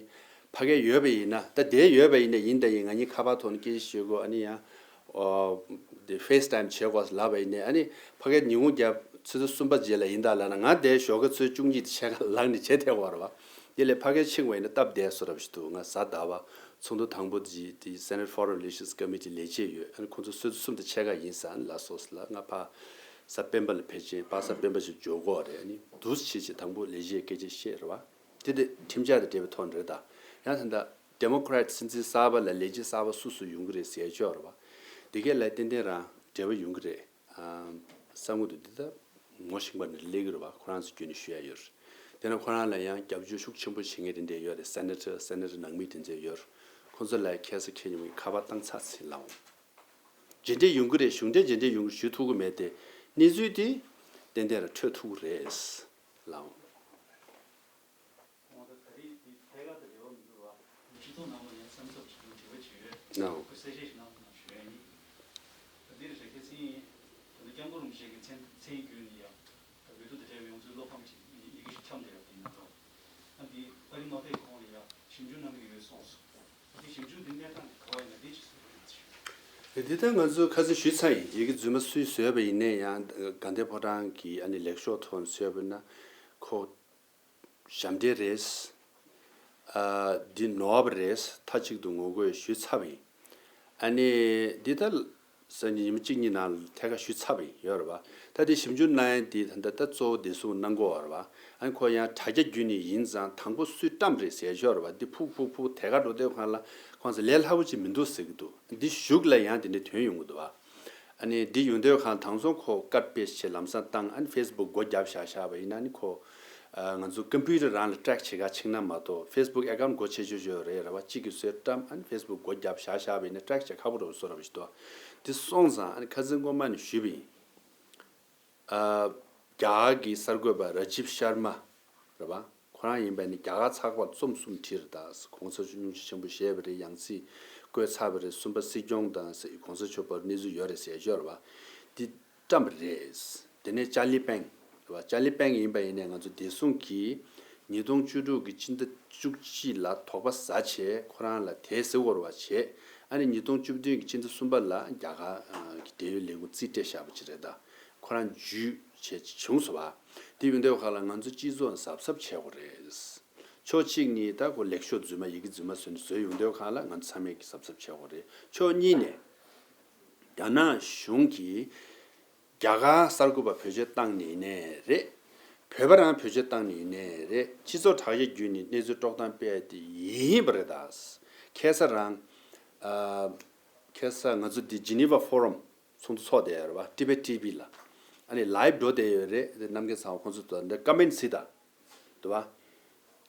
ཕ་གིར་ཡོད་པ་ཡིན་ན། ད་དེར་ཡོད་པ་ཡིན་ན་ཡིན་ད་ཡིན། ང་གཉིས་ཁ་པར་ཐོག་ནས་སྐད་ཆ་བཤད་དགོས། ཨ་ནི་ཡང་ཨོ་དེ་ཕེ་སི་ཊའིམ་བྱེད་དགོས་ལབ་པ་ཡིན་ནའི། ཨ་ནི་ཕ་གིར་ཉིན་གུང་རྒྱབ་ཆུ་ཚོད་གསུམ་པ་རྗེས་ལ་ཡིན་ད་ལབ་ན། ང་དེར་ཞོགས་ཀ་ཆུ་ཚོད་བཅུ་གཉིས་དང་ཕྱེད་ཀ་ལངས་ནས་བྱེད་བསྡད་ཡོད་རེད་བ། དེ་ལས་ཕ་གིར་ཕྱིན་པ་ཡིན་ན་སྟབས་བདེ་བཟོ་འདྲ་ཞིག་འདུག་ང་གཟའ་ཟླ་བ་ཚོགས་འདུ་དང་པོ་དེ་དེ་Senate Foreign Relations Committee ལས་བྱེད་ཡོད། ཨ་ནི་ཁོང་ཚོ་ཆུ་ཚོད་གསུམ་དང་ཕྱེད་ཀ་ཡིན་ཙང་ལ་སོགས་ལ། ང་ཕར་གཟའ་སྤེན་པ་ལ་ཕེབས་ཆེན། ཕར་གཟའ་སྤེན་པ་ཞིག་འབྱོར་གྱི་ཡོད་རེད། ཨ་ནི་འདུག་སེ་བྱས་བྱས་དང་པོ་ལས་བྱེད་སྐད་ཆ་བཤད་རེད་བ། དེ་དེ་ཁྲིམས་འཆར་དང་འབྲེལ་བའི་ཐོག་ནས་རེད་ད། ཡང་ད་ལྟ་ཌེ་མོ་ཀེ་རེ་ཊི་སྲིད་འཛིན་གསར་པ་ལ་ལས་བྱེད་གསར་པ་སུ་སུ་ཡོང་གི་རེད་ཟེར་ཡ་ཅིག་ཡོད་རེད་བ། དེ་གས་ལ་ཏན་ཏན་རང་འབྲེལ་བ་ཡོང་གི་རེད། ཨ་བསམ་གྱི་འདུག་འདི་ལྟ་ངོ་ཤེས་པ་འདི་སླེབས་ཀྱི་རེད་བ། ཁོ་རང་ཚོ་བརྒྱུད་ནས་ཞུ་ཡ་ཡོད་རེད། དེ་ན་ཁོ་རང་ལ་ཡང་རྒྱབ་སྐྱོར་ཤུགས་ཆེན་པོ་བྱེད་མཁན་དེ་འདྲས་ཡོད་རེད། སེ་ནེ་ཊར་སེ་ནེ་ཊར་ནང་མི་དེ་ཚོ་ཡོད་རེད། ཁོང་ཚོ་ལ་ཁ་སང་ཁྱེད་ཉིད་ཀྱི་ཁ་པར་བཏང་ཚར་ཚེ་ལའོ། རྗེས་འདྲེན་ཡོང་གི་རེད། གཞུང་འབྲེལ་རྗེས་འདྲེན་ཡོང་གི་ཞུ་ཐུབ་ཀྱི་མེད་དེ། གནས་ཚུལ་དེ་ཏན་ཏན་ར་འཕྲོད་ཐུབ་ཀྱི་རེད་ལའོ། ཁོང་ད་ད་རེས་དེ་ཐད་ཀར་དང་འབྲེལ་བ་མི་འདུག་བ། སྤྱི་ཚོགས་ནང་ལ་ཡང་བསམ་ཚབ་ཞིག་དང་དྲི་བ་ཅིག་ཡོད། ཨོ། ཁོས་གསལ་བཤད་ཞིག་གནང་ཐུབ་ན་ཞུ་ཡ་ཡིན། ད་འདིར་རེ་ཁེ་སིང་ད་ལྟ་སྐྱབས་མགོན་རིན་པོ་ཆེ་གི་མཚན་མཚན་བརྒྱུད་ནས་ཡང་ད་འོས་བསྡུ་དང་འབྲེལ་བའི་ང་ཚོའི་བློ་ཕམ་ཅིག་ཡི་གེ་ཞིག་འཁྱམས་བསྡད་ཡོད་པ་ཡིན་ན་ལོ། ཨ་འདི་ཨ་རི་མ་ཕེབས་གོང་ལ་ཡང་ཞིབ་འཇུག་གནང་གི་ཡོད་གསུངས་སོང་། ཨ་འདི་ཞིབ་འཇུག་འདི་གནས་སྟངས་འདི་ག་བ་ཡིན་ན་འདི་ཅིག་གསུངས་རོགས་གནང་ཞུ། འདི་ད་ང་ཚོས་ཁ་སང་ཞུས་ཚར་ཡིན། ཡི་གེ་རྫུན་མ་སུས་བཟོས་པ་ཡིན་ནའི་ཡང་དགའ་ལྡན་ཕོ་བྲང་གི་ཨ་ནི་ལེགས་ཤོག་ཐོག་ནས་བཟོས་པ་ཡིན་ན་ཁོ་ཞབས་འདྲེན་རེད། ཨ་འདི་ནོར་བ་རེད། མཐའ་གཅིག་ཏུ་ངོ་རྒོལ་ཞུས་ཚར་བ་ཡིན། ཨ་ནི་འདི་ད་སང་ཉིན་ཉི་མ་གཅིག་གཉིས་ནང་ལ་ཐད་ཀར་ཞུས་ཚར་བ་ཡིན་ཡོད་རེད་བ། ད་དེ་ཞིབ་འཇུག་གནང་ཡ་འདི་ད་ལྟ་ད་གཙོ་བོ་བདེ་སྲུང་གནང་གི་ཡོད་རེད་བ། ཨ་ནི་ཁོ་ཡང་དྲ་རྒྱ་བརྒྱུད་ནས་ཡིན་ཙང་དང་པོ་སུས་བཀྲམ་རེད་ཟེར་ཡོད་རེད་བ། འདི་ཕུག་ཕུག་ཕུག་ཐད་ཀར་འགྲོ་དུས་སྒང་ལ་ཁོང་ཚོ་ལས་སླ་པོ་ཅིག་མི་འདུག་ཟེར་གི་འདུག་འདི་གཞུག་ལ་ཡང་དེ་འདྲའི་དོན་ཡོང་གི་འདུག་བ། ཨ་ནི་འདི་ཡོང་དུས་སྒང་དང་ཚོ་ཁོ་ཀཊ་པེསི་ཊི་བྱས་ལམ་སང་བཏང་། ཨ་ནི་ཕེ་སི་བུག་སྒོ་བརྒྱབ་བཞག་བཞག་པ་ཡིན་ན་ནི་ཁོ་ཨ་ང་ཚོ་ཀམ་པུ་ཊར་རང་ལ་ཊེག་བྱེད་ག་ཕྱིན་ན་མ་གཏོགས། ཕེ་སི་བུག་ཨེ་ཀའུནཊ་སྒོ་ཕྱེ་ཆོག་ཆོག་རེད་རེད་བ། གཅིག་གིས་སུས་བཀྲམ། ཨ་ནི་ཕེ་སི་བུག་སྒོ་བརྒྱབ་བཞག་བཞག་པ་ཡིན་ན་ཊེག་བྱེད་ཁག་པོ་རེད་བཟོ་འདྲ་བ་ཞིག་འདུག་འདི་སོང་ཙང་ཨ་ནི་ཁ་སང་སྔོན་མ་ནས་ཞུས་པ་ཡིན། ཨ་རྒྱ་གར་གྱི་གསར་འགོད་པ་ར་ཇིབ་ཤར་མ་རེད་བ། ཁོ་རང་ཡིན་པ་ནི་རྒྱ་གར་ཚགས་པར་རྩོམ་གསུམ་བྲིས་རེད། ད་གོང་ས་མཆོག་སྙུང་གཞི་ཆེན་པོ་བཞེས་པ་རེད། ཡང་སྲིད་བསྐོས་ཚར་བ་རེད། གསུམ་པ་སྲིད་སྐྱོང་དང་གོང་ས་མཆོག་བར་གནས་ཚུལ་ཡོད་རེད་ཟེར་ཡོད་རེད་བ། འདི་བཀྲམ་པ་རེད། དེ་ནས་ཅཱར་ལི་པེང་རེད་བ། ཅཱར་ལི་པེང་ཡིན་པ་ཡིན་ནའི་ང་ཚོ་བདེ་སྲུང་གིས་ཉིས་སྟོང་བཅུ་དྲུག་གི་སྤྱི་ཟླ་བཅུ་གཅིག་ལ་དོགས་པ་ཟ་བྱས་ཁོ་རང་ལ་དེ་ཟེར་བ་རེད་བ་བྱས། ཨ་ནི་ཉིས་སྟོང་བཅུ་བདུན་གྱི་སྤྱི་ཟླ་གསུམ་པ་ལ་རྒྱ་གར་གྱི་འབྲེལ་ཡོད་ལས་ཁུངས་རྩིས་སྤྲད་བཞག་པ་ཅིག་རེད། ད་ཁོ་རང་འཇུས་བྱས་བྱུང་སོང་བ། དེ་ཡོང་དུས་སྒང་ལ་ང་ཚོ་སྤྱི་ཚོགས་གཟབ་གཟབ་བྱེད་དགོས་རེད། ཕྱོགས་གཅིག་ནས་ད་ཁོ་ལེགས་ཤོག་རྫུན་མ་ཡི་གེ་རྫུན་མ་བཟོས་ནས་བཟོས་ཡོང་དུས་སྒང་ལ་ང་ཚོ་ཚང་མས་ཀྱི་གཟབ་གཟབ་བྱེད་དགོས་རེད། ཕྱོགས་གཉིས་ནས་རྒྱ་ནག་གཞུང་གིས་རྒྱ་གར་གསར་འགོད་པ་བེད་སྤྱོད་བཏང་ནས་ཡིན་ནའི་རེད། བོད་པ་རང་བེད་སྤྱོད་བཏང་ནས་ཡིན་ནའི་རེད། སྤྱི་ཚོགས་དྲ་རྒྱ་བརྒྱུད་ནས་གནས་ཚུལ་དཀྲོག་གཏམ་སྤེལ་དེ་ཡིན་པ་རེད། ད་ཁ་སང་རང་ཨ་ཁ་སང་ང་ཚོ་འདི་ཇི་ནི་ཝ་ཕོ་རམ་ཚོགས་འདུ་ཚོགས་བསྡད་ཡོད་རེད་བ། ཊི་བེཊ་ཊི་ཝི་ལ། ཨ་ནི་ལའེབ་འགྲོ་བསྡད་ཡོད་རེད། དེ་རྣམ་རྒྱལ་ཚང་བ་ཁོང་ཚོ་དང་འདྲ་ཀོ་མེན་ཊི་གཟིགས་དང་། འདུག་བ།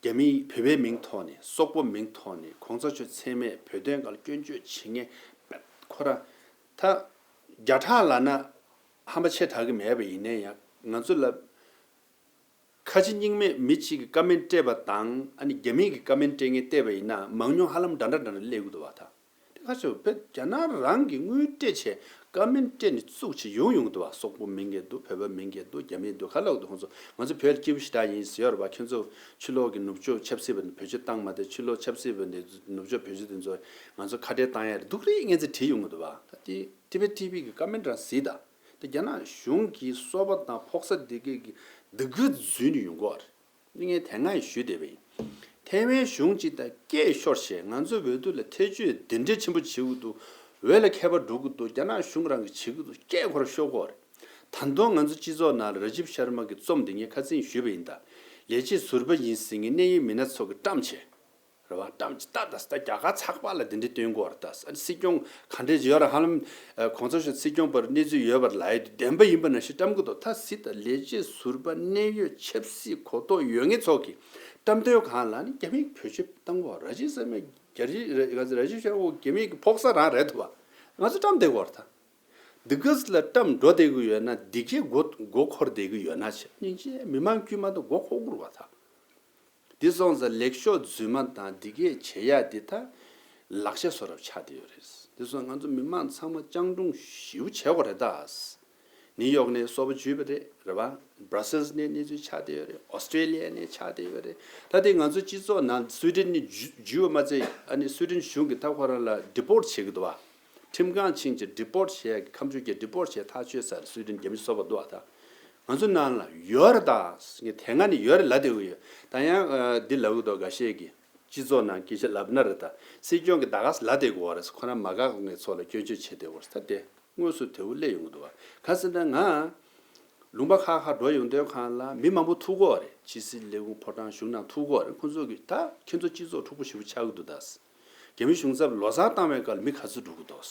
རྒྱ་མི་བོད་པའི་མིང་ཐོག་ནས་སོག་པོ་མིང་ཐོག་ནས་གོང་ས་མཆོག་མཚན་སྨད་བོད་དོན་སྒང་ལ་སྐྱོན་བརྗོད་བྱེད་མཁན་ཁོ་རང་ད་བརྒྱ་ཕྲག་ལབ་ན་ཧམ་པ་ཆེ་དྲགས་ཀྱི་མེད་པ་ཡིན་ན་ཡང་ང་ཚོ་ལ་ཁ་ཆེ་སྙིང་མེད་མི་གཅིག་གིས་ཀོ་མེན་ཊི་སྤྲད་པ་དང་ཨ་ནི་རྒྱ་མི་གིས་ཀོ་མེན་ཊི་སྤྲད་མཁན་བལྟས་པ་ཡིན་ན་མང་ཉུང་ཧ་ལམ་འདྲ་འདྲ་འདྲ་འདྲ་སླེབས་ཀྱི་འདུག་བ། ད་དེ་ཁ་ཆེ་བོད་རྒྱ་ནག་རང་གི་དངུལ་སྤྲད་བྱས་ཀོ་མེན་ཊི་སྤྲད་ནས་བཙུགས་བྱས་ཡོང་ཡོང་གི་འདུག་བ། སོག་པོ་མིང་གི་འདུག་བོད་པ་མིང་གི་འདུག་རྒྱ་མི་འདུག་ག་ལབ་འདུག་ཁོང་ཚོ་ང་ཚོ་བོད་སྐྱིད་པོ་ཞེ་དྲག་ཡིན་ཟེར་ཡོད་རེད་བ། ཁྱོད་ཚོ་ཕྱི་ལོགས་ཀྱི་ནུབ་ཕྱོགས་ཆབ་སྲིད་པ་ནས་བེད་སྤྱོད་བཏང་མ་བསྡད། ཕྱི་ལོགས་ཆབ་སྲིད་པ་ནས་ནུབ་ཕྱོགས་བེད་སྤྱོད་དེ་ཚོ་ང་ཚོ་ཁ་བྲལ་བཏང་ཡ་རེད་འདུག་རེད་ངན་ཚིག་བྲིས་ཡོང་གི་འདུག་བ། ད་དེ་ཊི་བེཊ་ཊི་ཝི་གི་ཀོ་མེན་ཊི་རང་གཟིགས་དང་། དེ་རྒྱ་ནག་གཞུང་གིས་སོ་པ་དང་ཕོག་ས་འདི་གའི་གི་འདི་གི་འཛུལ་ནས་ཡོང་གི་ཡོད་རེད། འདི་ངས་དེ་སྔ་ཡང་ཞུས་བསྡད་པ་ཡིན། ཐའེ་ཝན་གཞུང་གཅིག་དང་སྐད་ཤོར་བྱས་ང་ཚོ་འོས་བསྡུ་ལ་ཐེ་བྱུས་འདི་འདྲའི་ཆེན་པོ་བྱེད་དགོས་འདུག་འོས་ལ་ཁྱད་པར་འགྲོ་གི་འདུག་རྒྱ་ནག་གཞུང་རང་གིས་བྱེད་ཀྱི་འདུག་སྐད་ཁོ་རང་ཤོར་གི་ཡོད་རེད། ད་དུང་ང་ཚོ་སྤྱི་ཚོགས་ནང་ལ་ར་ཇིབ་ཤར་མ་གི་རྩོམ་འདི་ངས་ཁ་སང་ཞུས་པ་ཡིན། ད་ལས་བྱེད་ཟུར་པ་ཡིན་ཟེར་མཁན་གནད་ཡོད་མི་སྣ་ཚོ་གིས་བཀྲམ་བྱས། རེད་བ། བཀྲམ་ཅིག་ལྟ་ད་ད་རྒྱ་གར་ཚགས་པར་ལ་འདི་འདྲའི་སྟོན་གྱི་ཡོད་རེད། ད་ཨ་ནི་སྲིད་སྐྱོང་ག་འདྲས་ཡོད་རེད། ཧ་ལམ་ཨ་གོང་ས་མཆོག་སྲིད་སྐྱོང་བར་གནས་ཚུལ་ཡོད་པ་ལབ་ཡ་དེ་བདེན་པ་ཡིན་པ་ནང་བཞིན་བཀྲམ་གྱི་འདུག་ད་གཟིགས་དང་། ལས་བྱེད་ཟུར་པ་གནད་ཡོད་ཆབ་སྲིད་གོ་རྟོགས་ཡོད་མཁན་ཚོ་གིས་བཀྲམ་དོན་སྒང་ལ་ནི་རྒྱ་མིས་བེད་སྤྱོད་བཏང་གི་ཡོད་རེད། ར་ཇི་ས་མེ་རྒྱ་རི་ར་ར་ཇི་ཤ་འོ་རྒྱ་མིས་ཀྱི་ཕོག་ས་རང་རེད་འདུག་བ། ང་ཚོ་བཀྲམ་བསྡད་ཀྱི་ཡོད་རེད། ད་འདི་ག་ལ་བཀྲམ་འགྲོ་བསྡད་ཀྱི་ཡོད་ན་འདི་གའི་མགོ་མགོ་འཁོར་བསྡད་ཀྱི་ཡོད་ན་ཆེ་སྙིང་རྗེ་མི་མང་དཀྱུས་མ་དང་མགོ་འཁོར་དགོས་རེད་བ། ད། འདི་སོང་ཙང་ལེགས་ཤོག་རྫུན་མ་དང་འདི་གས་བྱེད་ཡ་འདི་ད་ལག་ཆ་བཟོ་འདྲ་ཆགས་བསྡད་ཡོད་རེད། འདི་སོང་ང་ཚོ་མི་མང་ཚང་མ་སྤྱང་གྲུང་ཞེ་པོ་བྱེད་དགོས་རེད་ད། ནིའུ་ཡོག་ནས་སོ་པ་འཇུས་པ་རེད། རེད་བ། སྦྲ་སེལ་ནས་གནས་ཚུལ་ཆགས་བསྡད་ཡོད་རེད། ཨོ་སི་ཀྲེ་ལི་ཡ་ནས་ཆགས་བསྡད་ཡོད་རེད། ད་དེ་ང་ཚོ་སྤྱི་ཚོགས་ནང་སུའི་ཌེན་ནས་འཇུ་འཇུས་པ་མ་ཚད་ཨ་ནི་སུའི་ཌེན་གཞུང་གིས་ད་ཁོ་རང་ལ་ཌི་པོར་ཊི་བྱེད་ཀྱི་འདུག་བ། ཁྲིམས་ཁང་ཕྱིན་བྱས་ཌི་པོར་ཊི་བྱས་ཁ་མཆུ་རྒྱག་ཌི་པོར་ཊི་བྱས་ཐག་ཆོད་ས་རེད། སུའི་ཌེན་རྒྱ་མི་སོ་པ་འདུག་བ་ད། ང་ཚོ་ནང་ལ་ཡོད་རེད་ད། ངས་དེ་སྔ་ནས་ཡོད་རེད་ལབ་བསྡད་ཀྱི་ཡོད། ད་ཡང་ཨ་འདི་ལབ་ཀྱི་འདུག་འགའ་ཤས་ཀྱིས་སྤྱི་ཚོགས་ནང་སྐད་ཆ་ལབ་ན་རེད་ད། སྲིད་སྐྱོང་གིས་ད་ག་ལབ་བསྡད་ཀྱི་ཡོད་རེད། ཁོ་རང་མ་དགའ་མཁན་ཚོ་ལ་སྐྱོན་བརྗོད་བྱེད་བསྡད་ཡོད་རེད། ད་དེ་དངོས་སུ་དེ་འུ་སླེབས་ཡོང་གི་འདུག་བ། ག་ཟེར་ན་ང་ལུང་པ་ཁག་ཁག་འགྲོ་ཡོང་དུས་སྒང་ལ་མི་མང་པོ་ཐུག་གི་ཡོད་རེད། ཕྱི་སྲིད་ལས་ཁུངས་ཕོ་བྲང་གཞུང་ནང་ཐུག་གི་ཡོད་རེད། ཁོ་ཚོ་གིས་ད་ཁྱེད་ཚོ་སྤྱི་ཚོགས་འཁྲུག་པོ་ཞེ་པོ་ཆགས་ཀྱི་འདུག་ད། རྒྱ་མི་གཞུང་ཚབ་ལོ་གསར་བཏང་བའི་སྐབས་ལ་མི་ག་ཚོད་འགྲོ་གི་འདུག་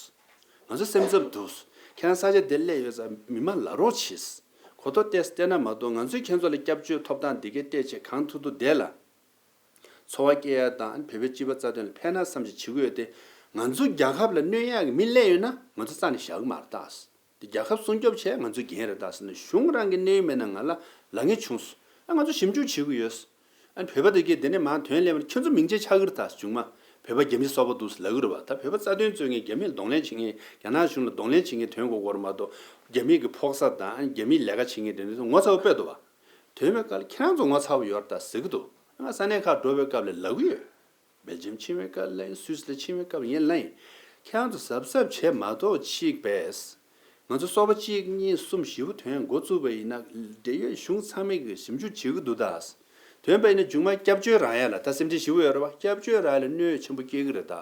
ང་ཚོ་སེམས་འཚབ་འདུག་ཁྱེད་རང་ས་ཆ་དེར་སླེབས་ཡོད་ཙང་མི་མང་ལ་རོགས་བྱེད། གོ་རྟོགས་ཏོག་ཙམ་སྟེར་ན་མ་གཏོགས་ང་ཚོས་ཁྱེད་ཚོ་ལ་སྐྱབས་བཅོལ་ཐོབ་ཐང་འདི་གས་སྤྲད་བྱས་གང་ཐུབ་ཐུབ་བསྡད་ལ། འཚོ་བ་སྐྱེལ་ཡ་དང་བོད་པའི་སྤྱི་པ་རྩ་དོན་ལ་ཕན་ན་བསམ་བྱས་བྱེད་ཀྱི་ཡོད་དེ། ང་ཚོ་རྒྱལ་ཁབ་ལ་གནོད་ཡག་གི་མི་སླེབས་ཡོད་ན་ང་ཚོ་རྩ་ནས་བཞག་གི་མ་རེད་ད། དེ་རྒྱལ་ཁབ་སྲུང་སྐྱོབ་བྱས་ང་ཚོའི་འགན་རེད་ད་ཟེར་ནས་གཞུང་རང་གི་གནས་མེད་ན་ང་ལ་ལབ་མཁན་བྱུང་སོང་། ཨ་ང་ཚོ་ཞིབ་འཇུག་བྱེད་ཀྱི་ཡོད། ཨ་ནི་བོད་པ་དེ་གས་དེ་ནས་མར་དོན་ལེན་པ་ཁྱོད་ཚོ་མིང་ཆད་ཆགས་ཀྱི་རེད་ད། གཞུང་མ་བོད་པ་རྒྱ་མི་སོ་པ་འདུག་ལབ་ཀྱི་རེད་བ། ད་བོད་པ་རྩ་དོན་རྩོད་མཁན་རྒྱ་མིར་གདོང་ལེན་བྱེད་མཁན་རྒྱ་ནག་གཞུང་ལ་གདོང་ལེན་བྱེད་མཁན་དོན་གོ་གོ་རེད་མ་གཏོགས་རྒྱ་མི་གི་ཕོགས་ས་དང་ཨ་ནི་རྒྱ་མིའི་ལས་ཀ་བྱེད་མཁན་དེ་ཚོ་ངོ་ཚ་བོ་དཔེ་འདུག་བ། དོན་མེད་སྐབས་ལ་ཁྱེད་རང་ཚོ་ངོ་ཚ་བོ་ཡོད་རེད་ད་ཟེར་གྱི་འདུག་ང་ས་གནས་ཁག་འགྲོ་བའི་སྐབས་ལ་ལབ་ཀྱི་ཡོད། སྦེལ་ཇམ་ཕྱིན་པའི་སྐབས་ལ་ཡིན། སུད་སི་ལ་ཕྱིན་པའི་སྐབས་ལ་ཡིན་ལབ་ཡིན། ཁྱེད་རང་ཚོ་གཟབ་གཟབ་བྱས་མ་གཏོགས་ཅིག་བས། ང་ཚོ་སོ་པ་གཅིག་གཉིས་གསུམ་བཞི་པོ་དོན་འགོ་བཙུགས་པ་ཡིན་ན་འབྲེལ་ཡོད་གཞུང་ཚང་མས་ཀྱི་ཞིབ་འཇུག་བྱེད་ཀྱི་འདུག་ད། ཐོན་པ་ཡིན་ན་མཇུག་མ་སྐྱབས་བཅོལ་རང་ཡ་ལ་ད་སེམས་ཁྲལ་ཞེ་པོ་ཡོད་རེད་བ། སྐྱབས་བཅོལ་རང་ཡ་ལ་གནོད་ཆེན་པོ་སྐྱེལ་གི་རེད་ད།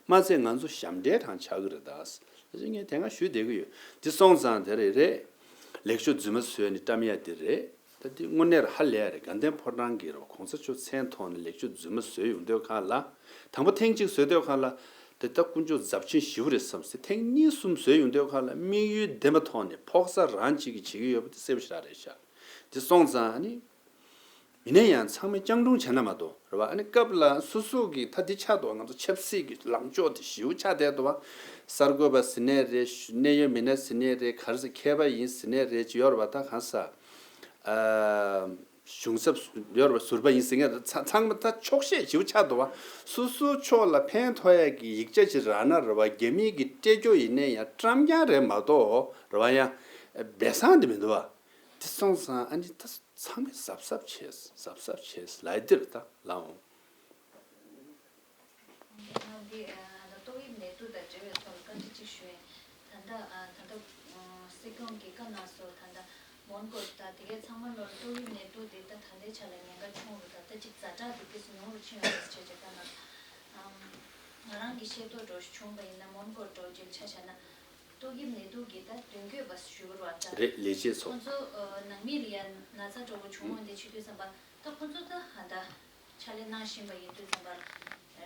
མ་ཚད་ང་ཚོ་ཞབས་འདྲེན་རང་ཆགས་གི་རེད་ད། ད་ཅི་ངས་དེ་སྔ་ཞུས་བསྡད་གི་ཡོད། འདི་སོང་ཙང་དེ་རེད་རེད། ལེགས་ཤོས་རྫུན་མ་བཟོས་ནས་བཀྲམ་ཡ་དེ་རེད། ད་དེ་དངོས་གནས་ཧ་ལས་རེད། དགའ་ལྡན་ཕོ་བྲང་གི་རོ་གོང་ས་མཆོག་མཚན་ཐོག་ནས་ལེགས་ཤོས་རྫུན་མ་བཟོས་ཡོང་དུས་གང་ལ། དང་པོ་ཐེངས་གཅིག་བཟོས་དུས་གང་ལ། དེ་ལྟ་དཀོན་མཆོག་རྫབ་ཆེན་ཞེ་པོ་རེད་བསམ་སྲིད། ཐེངས་གཉིས་གསུམ་བཟོས་ཡོང་དུས་གང་ལ་དམིགས་ཡུལ་ལྡན་པ་ཐོག་ནས་ཕོག་ས་རང་གཅིག་གིས་བྱེད་ཀྱི་ཡོད་པ་དེ་གསལ་པོ་ཞེ་དྲག་རེད་ཤག་དེ་སོང་ཙང་ཨ་ནི། ཡིན་ན་ཡང་ཚང་མས་སྤྱང་གྲུང་བྱས་ན་མ་གཏོགས་རེད་བ། ཨ་ནི་སྐབས་ལ་སོ་སོ་གི་ད་འདི་ཆགས་འདུག་ང་ཚོ་ཆབ་སྲིད་ཀྱི་ལངས་ཕྱོགས་དེ་ཞེ་པོ་ཆགས་བསྡད་འདུག་བ། གསར་འགོད་པ་ཟེར་ནའི་རེད། གནད་ཡོད་མི་སྣ་ཟེར་ནའི་རེད། ག་རེ་ཟེར། མཁས་པ་ཡིན་ཟེར་ནའི་རེད། ཅི་ཡོད་རེད་བ། ད་གང་ཟེར། ཨ། གཞུང་ཚབ་ཡོད་རེད་བ། ཟུར་པ་ཡིན་ཟེར་མཁན་རེད། ཚ་ཚང་མ་ད་ཕྱོགས་ཞེན་ཞེ་པོ་ཆགས་འདུག་བ། སོ་སོའི་ཕྱོགས་ལ་ཕན་ཐོགས་ཡ་གི་ཡིག་ཆ་ཅིག་རག་ན་རེད་བ། རྒྱ་མིའི་གི་སྤྲད་རྒྱུ་ཡིན་ནའི་ཡང་བཀྲམ་རྐྱང་རེད་མ་གཏོགས་རེད་བ། ཡང་སྦས་གསང་དེ་མི་འདུག་བ། དེ་སོང་ཙང་ཨ་ནི་ད་ཚང་མས་གཟབ་གཟབ་བྱས། གཟབ་གཟབ་བྱས་ལབ་དེ་རེད་ད་ལགས་འོང་། ང་འདི་ཨ་ད་ཏོག་དབྱིབས་ནད་དུག་དང་འབྲེལ་བའི་ཐོག་ལ་བཀའ་འདྲི་གཅིག་ཞུ་ཡིན། ད་ལྟ་ཨ་ད་ལྟ་ཨ་སྲིད་སྐྱོང་གིས་བཀའ་གནང་སོང་། ད་ལྟ་མོན་གྷོ་ད་དེ་གའི་ཚང་མ་ལོར་ཏོག་དབྱིབས་ནད་དུག་དེ་ད་ད་ལྟའི་ཆ་ལ་ཉེན་ཁ་ཆུང་རུ་ད་ལྟ་གཅིག་ཛ་དྲག་དེ་ཏོག་ཙམ་ཉུང་རུ་ཕྱིན་ཡོད་རེད་ཟེར་བྱས་བཀའ་གནང་། ཨམ་ང་རང་གི་ཤེས་རྟོགས་འདྲ་བྱུང་བ་ཡིན་ན་མོན་གྷོ་འདྲ་བྱས་ཆ་བཞག་ན་ཏོག་དབྱིབས་ནད་དུག་གི་ད་མདུན་སྐྱོད་པ་ཞུ་གི་རེད་བ། ད་རེད། ལས་བྱེད་ཚོ། ཁོང་ཚོ་ཨ་ནང་མི་ལ་ཡང་ན་ཚ་འདྲ་བོ་བྱུང་ཡོང་དེ་བྱེད་དུས་ཙམ་པ་ད་ཁོང་ཚོ་ད་ཧ་ད། ཕྱག་ལས་གནང་བཞིན་པ་ཡིན་དུས་ཙམ་པར་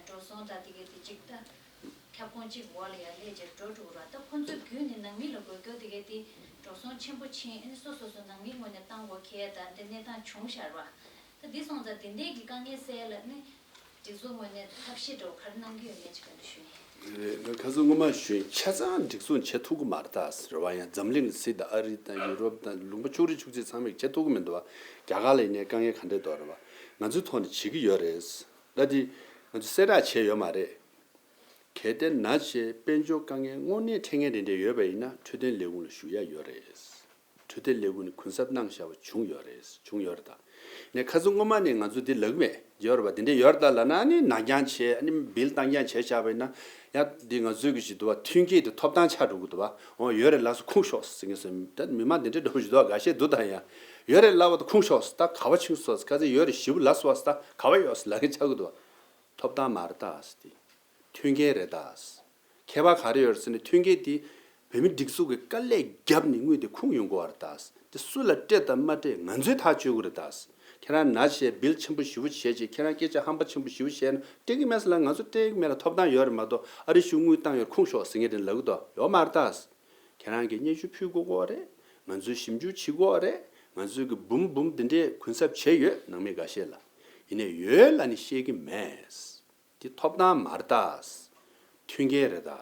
འགྲོ་སོང་དང་དེ་གའི་དེ་གཅིག་ད་ཁྱབ་ཁོངས་གཅིག་འོག་ལ་ཡར་སླེབས་བྱས་འགྲོ་འགྲོ་ར། ད་ཁོང་ཚོ་བརྒྱུད་ནས་ནང་མི་ལ་འགོས་རྒྱུ་དེ་གའི་དེ་འགྲོ་སོང་ཆེན་པོ་ཕྱིན། ཨ་ནི་སོ་སོ་སོ་ནང་མི་ངོས་ནས་བཏང་དགོས་ཁེལ་དང་དེ་གནས་སྟངས་བྱུང་ཤག་ར། ད་འདི་སོང་ཙང་དེ་འདྲའི་གི་དཀའ་ངལ་སེལ་ཡ་ལ་ནི་སྒྲིག་འཛུགས་ངོས་ནས་ཐབས་ཤེས་འདྲ་བོ་ག་རེ་གནང་གི་ཡོད་མེད་ཅིག་བཀའ་འདྲི་ཞུ་ཡིན། རེད། ང་ཁ་སང་སྔོན་མ་ཞུས་ཡིན། ཆ་ཚང་སྒྲིག་འཛུགས་བྱེད་ཐུབ་ཀྱི་མ་རེད་ད་ཟེར་བ། ཡང་འཛམ་གླིང་གི་སྲིད་དང་ཨ་རི་དང་ཡུ་རོབ་དང་ལུང་པ་ཕྱོགས་རིས་ཕྱོགས་རིས་ཚང་མས་བྱེད་ཐུབ་ཀྱི་མི་འདུག་བ། རྒྱ་གར་ལ་ཡིན་ནའི་དཀའ་ངལ་ག་འདྲས་འདུག་རེད་བ། ང་ཚོའི་ཐོག་ནས་བྱེད་ཀྱི་ཡོད་རེད། ད་འདི་ང་ཚོ་གསལ་བསྒྲགས་བྱས་ཡོད་མ་རེད། གལ་ཏེ་ན་ཆེ་དཔལ་འབྱོར་དཀའ་ངལ་དངོས་གནས་འཕྲད་མཁན་དེ་འདྲས་ཡོད་པ་ཡིན་ན་འཕྲོད་བསྟེན་ལས་ཁུངས་ལ་ཞུ་ཡ་ཡོད་རེད། འཕྲོད་བསྟེན་ལས་ཁུངས་ནས་གུན་གསབ་གནང་བཞག་པ་བྱུང་ཡོད་རེད། བྱུང་ཡོད་རེད་ད། ནས་ཁ་སང་སྔོན་མ་ནས་ང་ཚོ་འདི་ལབ་ཀྱི་མེད། ཡོད་རེད་པ། དེ་འདྲས་ཡོད་རེད་ད་ལབ་ན་ཨ་ནི་ནག་རྐྱང་བྱས། ཨ་ནི་བིལ་བཏང་རྐྱང་བྱས་བཞག་པ་ཡིན་ན། ཡང་འདི་ང་ཚོའི་གི་ཞིག་འདུག་བ། མཐུན་རྐྱེན་དེ་ཐོབ་ཐང་ཆགས་འགྲོ་གི་འདུག་བ། འོ་ཡོད་རེད་ལགས་སོ་ཁུངས་ཤོག་ཟེར་མཁན་ཚོ་ད་མི་མང་དེ་འདྲས་འགྲོ་བཞིན་འདུག་བ། འགའ་ཤས་འདུག་ད་ཡང་ཡོད་རེད་ལབ་པ་ད་ཁུངས་ཤོག་ད་ག་བ་ཕྱིན་སོང་ཁ་ཚ་ཡོད་རེད་ཞེ་པོ་ལབ་སོང་བ་ད་ག་བ་ཡོད་ལབ་མཁན་ཆགས་ཀྱི་འདུག་བ། ཐོབ་ཐང་མ་རེད་ད་ཟེར་ཏེ། མཐུན་རྐྱེན་རེད་ད། ཁྱད་པར་ག་རེ་ཡོད་རེད་ཟེར་ན་མཐུན་རྐྱེན་དེ་བོད་མི་སྒྲིག་འཛུགས་ཀྱི་དཀའ་ལས་བརྒྱབ་ནས་དངུལ་དེ་ཁུངས་ཡོང་གི་ཡོད་རེད་ད། དེ་སུ་ལ་སྤྲད་དང་མ་སྤྲད་ང་ཚོས་ཐག་གཅོད་དགོས་རེད་ད། ཁྱེད་རང་ན་བྱས་བིལ་ཆེན་པོ་ཞེ་པོ་བྱས་བྱས། ཁྱེད་རང་སྐད་ཆ་ཧམ་པ་ཆེན་པོ་ཞེ་པོ་བཤད་ན་སྤྲད་ཀྱི་མེད་ཟེར་ལབ། ང་ཚོ་སྤྲད་ཀྱི་མེད་ལ་ཐོབ་ཐང་ཡོད་རེད་མ་གཏོགས་ཨ་རི་གཞུང་དངུལ་བཏང་ཡོད་ཁུངས་ཤོག་ཟེར་མཁན་དེ་ལབ་ཀྱི་འདུག་ཡོད་མ་རེད་ད། ཁྱེད་རང་གིས་སྙན་ཞུ་ཕུལ་དགོས་ཀྱི་ཡོད་རེད། ང་ཚོས་ཞིབ་འཇུག་བྱེད་དགོས་ཀྱི་ཡོད་རེད། ང་ཚོས་ཀྱི་འབུམ་འབུམ་དེ་འདྲས་གུན་གསབ་བྱས་ཡོད་ནང་མི་འགའ་ཤས་ལ། ཡིན་ནའི་ཡོད་ལབ་ནས་བཤད་ཀྱི་མེད། འདི་ཐོབ་ཐང་མ་རེད་ད། མཐུན་རྐྱེན་རེད་ད།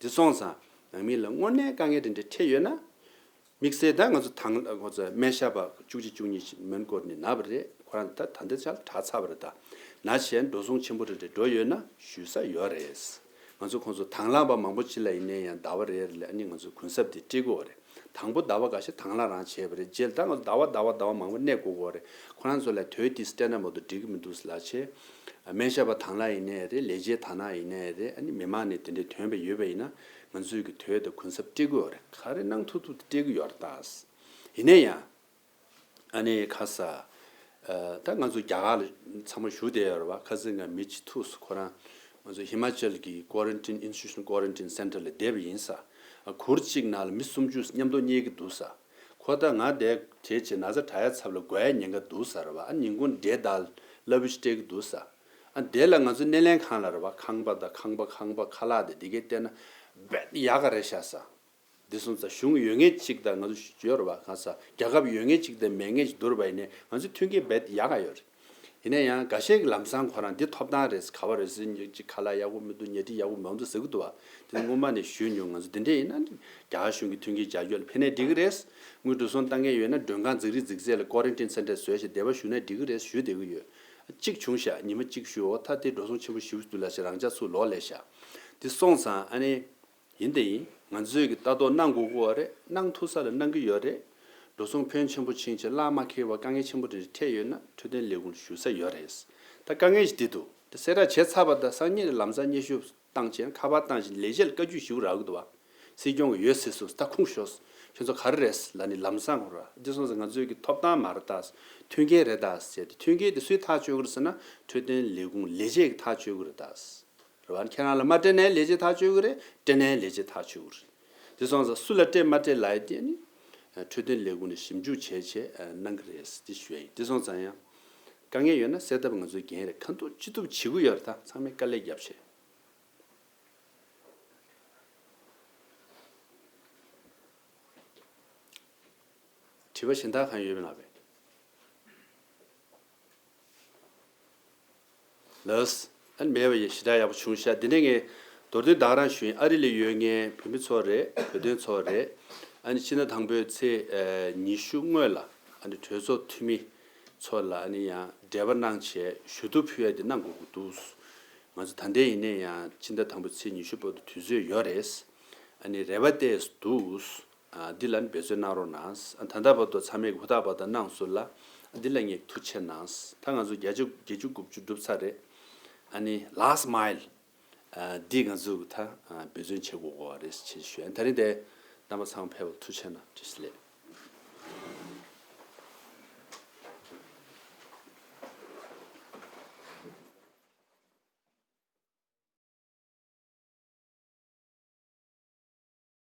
འདི་སོང་ཙང་ནང་མི་ལ་དངོས་གནས་དཀའ་ངལ་དེ་འདྲ་འཕྲད་ཡོད་ན། དམིགས་བསལ་ད་ང་ཚོ་དང་ཁོ་ཚོ་སྨན་ཞབས་པ་བཅུ་གཅིག་བཅུ་གཉིས་མོན་གྷོ་ནས་ན་བ་རེད། ཁོ་རང་ད་ད་ལྟའི་ཆར་དྲག་ཚར་བ་རེད་ད། ན་བྱས་འགྲོ་སོང་ཆེན་པོ་རེ་རེ་འགྲོ་ཡོད་ན་ཞུ་ས་ཡོད་རེད། ང་ཚོ་ཁོང་ཚོ་དང་བླངས་པ་མང་པོ་ཅིག་ལ་ཡིན་ནའི་ཡང་ཟླ་བ་རེ་རེ་ལ་ཨ་ནི་ང་ཚོ་གུན་གསབ་དེ་སྤྲད་དགོས་རེད། དང་པོ་ཟླ་བ་འགའ་ཤས་དང་བླངས་རང་བྱས་པ་རེད། རྗེས་ལ་ད་ང་ཚོ་ཟླ་བ་ཟླ་བ་ཟླ་བ་མང་པོ་གནས་དགོས་ཀྱི་ཡོད་རེད། ཁོ་རང་ཚོ་ལ་དོས་དེ་སྤྲད་ན་མ་གཏོགས་འགྲིག་གི་མི་འདུག་ལབ་བྱས། སྨན་ཞབས་པ་དང་བླངས་ཡིན་ནའི་རེད། ལས་བྱེད་དང་བླངས་ཡིན་ནའི་རེད། ཨ་ནི་མི་མང་ནས་དེ་འདྲའི་ཐོན་པ་ཡོད་པ་ཡིན་ན་ང་ཚོས་ཀྱི་དོས་དང་གུན་གསབ་སྤྲད་ཀྱི་ཡོད་རེད། ག་རེ་གནང་ཐུབ་ཐུབ་དེ་སྤྲད་ཀྱི་ཡོད་རེད་ད། ཡིན་ན་ཡང་། ཨ་ནི་ཁ་ས། ཨ་ད་ང་ཚོ་རྒྱ་གར་ལ་ཚང་མ་བཞུགས་བསྡད་ཡོད་རེད་བ། ཁ་སང་ང་མི་གཅིག་ཐུག་སོང་། ཁོ་རང་ང་ཚོ་ཧི་མ་ཅལ་གྱི་quarantine institution quarantine center ལ་བསྡད་པ་ཡིན་ས། ཨ་གུར་གཅིག་ནང་ལ་མི་སུམ་ཅུ་མཉམ་དུ་གཉིད་ཀྱི་འདུག་ས། ཁོ་ད་ང་བསྡད་བྱས་བྱས་ན་ཚ་དྲག་ཡ་ཚབ་ལ་འགོས་ཡ་ཉེན་ཁ་འདུག་ས་རེད་བ། ཨ་ཉིན་གུང་འབྲས་དང་སླ་བུ་ཞིག་སྤྲད་ཀྱི་འདུག་ས། ཨ་དེ་ལ་ང་ཚོ་སྣེ་ལེན་ཁང་ལ་རེད་བ། ཁང་པ་དང་ཁང་པ་ཁང་པ་ཁ་ལག་དེ་དེ་གའི་བལྟས་ན་རྦད་ཡག་ག་རེད་ཤག་ས། འདི་སོང་ཙང་གཞུང་ཡོད་མཁན་གཅིག་དང་ང་ཚོ་ཡོད་རེད་བ། གང་ས་རྒྱལ་ཁབ་ཡོད་མཁན་གཅིག་དང་མེད་མཁན་གཅིག་བསྡུར་བ་ཡིན་ནའི་ང་ཚོ་མཐུན་རྐྱེན་རྦད་ཡག་ག་ཡོད་རེད། ཡིན་ན་ཡང་འགའ་ཤས་ཀྱིས་ལམ་སང་ཁོ་རང་འདི་ཐོབ་ཐང་རེད། ག་བ་རེད་ཟེར་ཉེ་གཅིག་ཁ་ལག་ཡག་པོ་མི་འདུག་ཉལ་ཁྲི་ཡག་པོ་མི་འདུག་ཟེར་གི་འདུག་བ། དེ་ནི་སྔོན་མ་ནས་ཞུས་མྱོང་། ང་ཚོ་འདི་འདྲས་ཡིན་ན་རྒྱ་གར་གཞུང་གི་མཐུན་རྐྱེན་རྒྱག་རྒྱུ་ལ་ཕན་ནས་འགྲིག་གི་རེད། དངུལ་འགྲོ་སོང་བཏང་མཁན་ཡོད་ན་མགྲོན་ཁང་འཛིན་རིགས་འཛིན་ཚད་ལ་quarantine center བཟོས་ཤིག་བསྡད་པ་ཞུ་ན་འགྲིག་གི་རེད་ཞུས་བསྡད་གི་ཡོད། གཅིག་བྱུང་ཤག་ཉི་མ་གཅིག་ཞུ། འོ་ད་དེ་འགྲོ་སོང་ཆེན་པོ་ཞེ་པོ་འདུག་ལབ་ཤག་རང་ཅག་ཚུར་ལོག་སླེབས་ཤག་འདི་སོང་ཙང་ཨ་ནི། ཡིན་དེ་ཡིན། ང་ཚོས་ཀྱི་ལྟ་རྟོག་གནང་དགོས་ཀྱི་ཡོད་རེད། གནང་ཐུབ་ས་ལ་གནང་གི་ཡོད་རེད། འགྲོ་སོང་ཕོན་ཆེན་པོ་ཕྱིན་བྱས་གླ་མ་འཁེལ་བ་དཀའ་ངལ་ཆེན་པོ་དེ་འདྲ་འཕྲད་ཡོད་ན་འཕྲོད་བསྟེན་ལས་ཁུངས་ལ་ཞུ་ས་ཡོད་རེད། ད་དཀའ་ངལ་ཞིག་འདི་འདུག་དེ་གསལ་བསྒྲགས་བྱས་ཚར་བ་དང་སང་ཉིན་ལམ་སང་སྙན་ཞུ་བཏང་བྱས་ཁ་པར་བཏང་བྱས་ལས་བྱེད་ལ་བཀའ་བཀྱོན་ཞུ་རག་གི་འདུག་བ། སྲིད་སྐྱོང་གིས་ཡོད་ཟེར་སོང་། ད་ཁུངས་ཤོག་ཟེར། ཁྱོད་ཚོ་ག་རེ་རེད་ལབ་ནི་ལམ་སང་ར། འདི་སོང་ཙང་ང་ཚོའི་གི་ཐོབ་ཐང་མ་རེད་ད། མཐུན་རྐྱེན་རེད་ད་ཟེར་ཏེ། མཐུན་རྐྱེན་དེ་སུས་ཐག་གཅོད་ཀྱི་རེད་ཟེར་ན། འཕྲོད་བསྟེན་ལས་ཁུངས་ལས་བྱེད་ཀྱིས་ཐག་གཅོད་ཀྱི་རེད་ད། རེད་བ། ཁྱེད་རང་ལ་མ་སྤྲད་ནའི་ལས་བྱེད་ཐག་གཅོད་ཀྱི་རེད། སྤྲད་ནའི་ལས་བྱེད་ཐག་གཅོད་ཀྱི་རེད། དེ་སོང་ཙང་སུ་ལ་སྤྲད་མ་སྤྲད་ལབ་ཡ་དེ་ནི་འཕྲོད་བསྟེན་ལས་ཁུངས་ནས་ཞིབ་འཇུག་བྱས་བྱས་གནང་གི་རེད་ཟེར་དེ་ཞུ་ཡ་ཡིན། དེ་སོང་ཙང་ཡང་དཀའ་ངལ་ཡོད་ན་སེལ་ཐབས་ང་ཚོའི་འགན་རེད། གང་ཐུབ་ཅི་ཐུབ་བྱེད་ཀྱི་ཡོད་རེད། ད་ཚང་མས་དཀའ་ལས་རྒྱབ་བྱས། དྲི་བ་གཞན་དག་གང་ཡོད་མེད་ལབ་པས། ལགས། ཨ་ནི་མེད་པ་ཡིན། ཞེ་དྲག་ཡག་པོ་བྱུང་ཤག་འདི་ནས་ངས་མདོར་བསྡུས་ད་ག་རང་ཞུ་ཡིན། ཨ་རི་ལ་ཡོད་མཁན་བོད་མི་ཚོ་རེད། བོད་དོན་ཚོ་རེད། ཨ་ནི་ཕྱི་ཟླ་དང་པོའི་ཚེས་ཨ་ཉི་ཤུ་སྔོན་ལ་ཨ་ནི་གྲོས་ཚོགས་འཐུས་མི་ཚོ་ལ་ཨ་ནི་ཡང་འབྲེལ་བ་གནང་བྱས་ཞུ་གཏུག་ཕུལ་ཡ་དེ་གནང་དགོས་ཀྱི་འདུག་ང་ཚོ་ད་ལྟའི་ཡིན་ནའི་ཡང་ཕྱི་ཟླ་དང་པོའི་ཚེས་ཉི་ཤུ་བར་དུ་དུས་ཚོད་ཡོད་རེད། ཨ་ནི་རེ་བ་ཏོག་ཙམ་འདུག་ཨ། འདི་ལ་འབད་བརྩོན་གནང་རོགས་གནང་། ཨ། ད་ལྟ་བར་དུ་ཚང་མས་ཧུར་ཐག་པ་དང་གནང་སོང་ལ། ཨ། འདི་ལ་ངས་ཐུགས་རྗེ་གནང་། ད་ང་ཚོ་བརྒྱད་ཅུ་བརྒྱད་ཅུ་དགུ་བཅུ་འགྲུབ་ཚར་རེད། ཨ་ནི་ལཱསི་མའིལ། ཨ། འདི་ང་ཚོ་ད་ཨ་འབད་བརྩོན་བྱེད་དགོས་ཀྱི་རེད་ཅེས་ཞུ། ཨ། ད་རིང་དེ་རྣམ་པ་ཚང་ཕེབས་པར་ཐུགས་རྗེ་གནང་། བཀྲ་ཤིས་བདེ་ལེགས།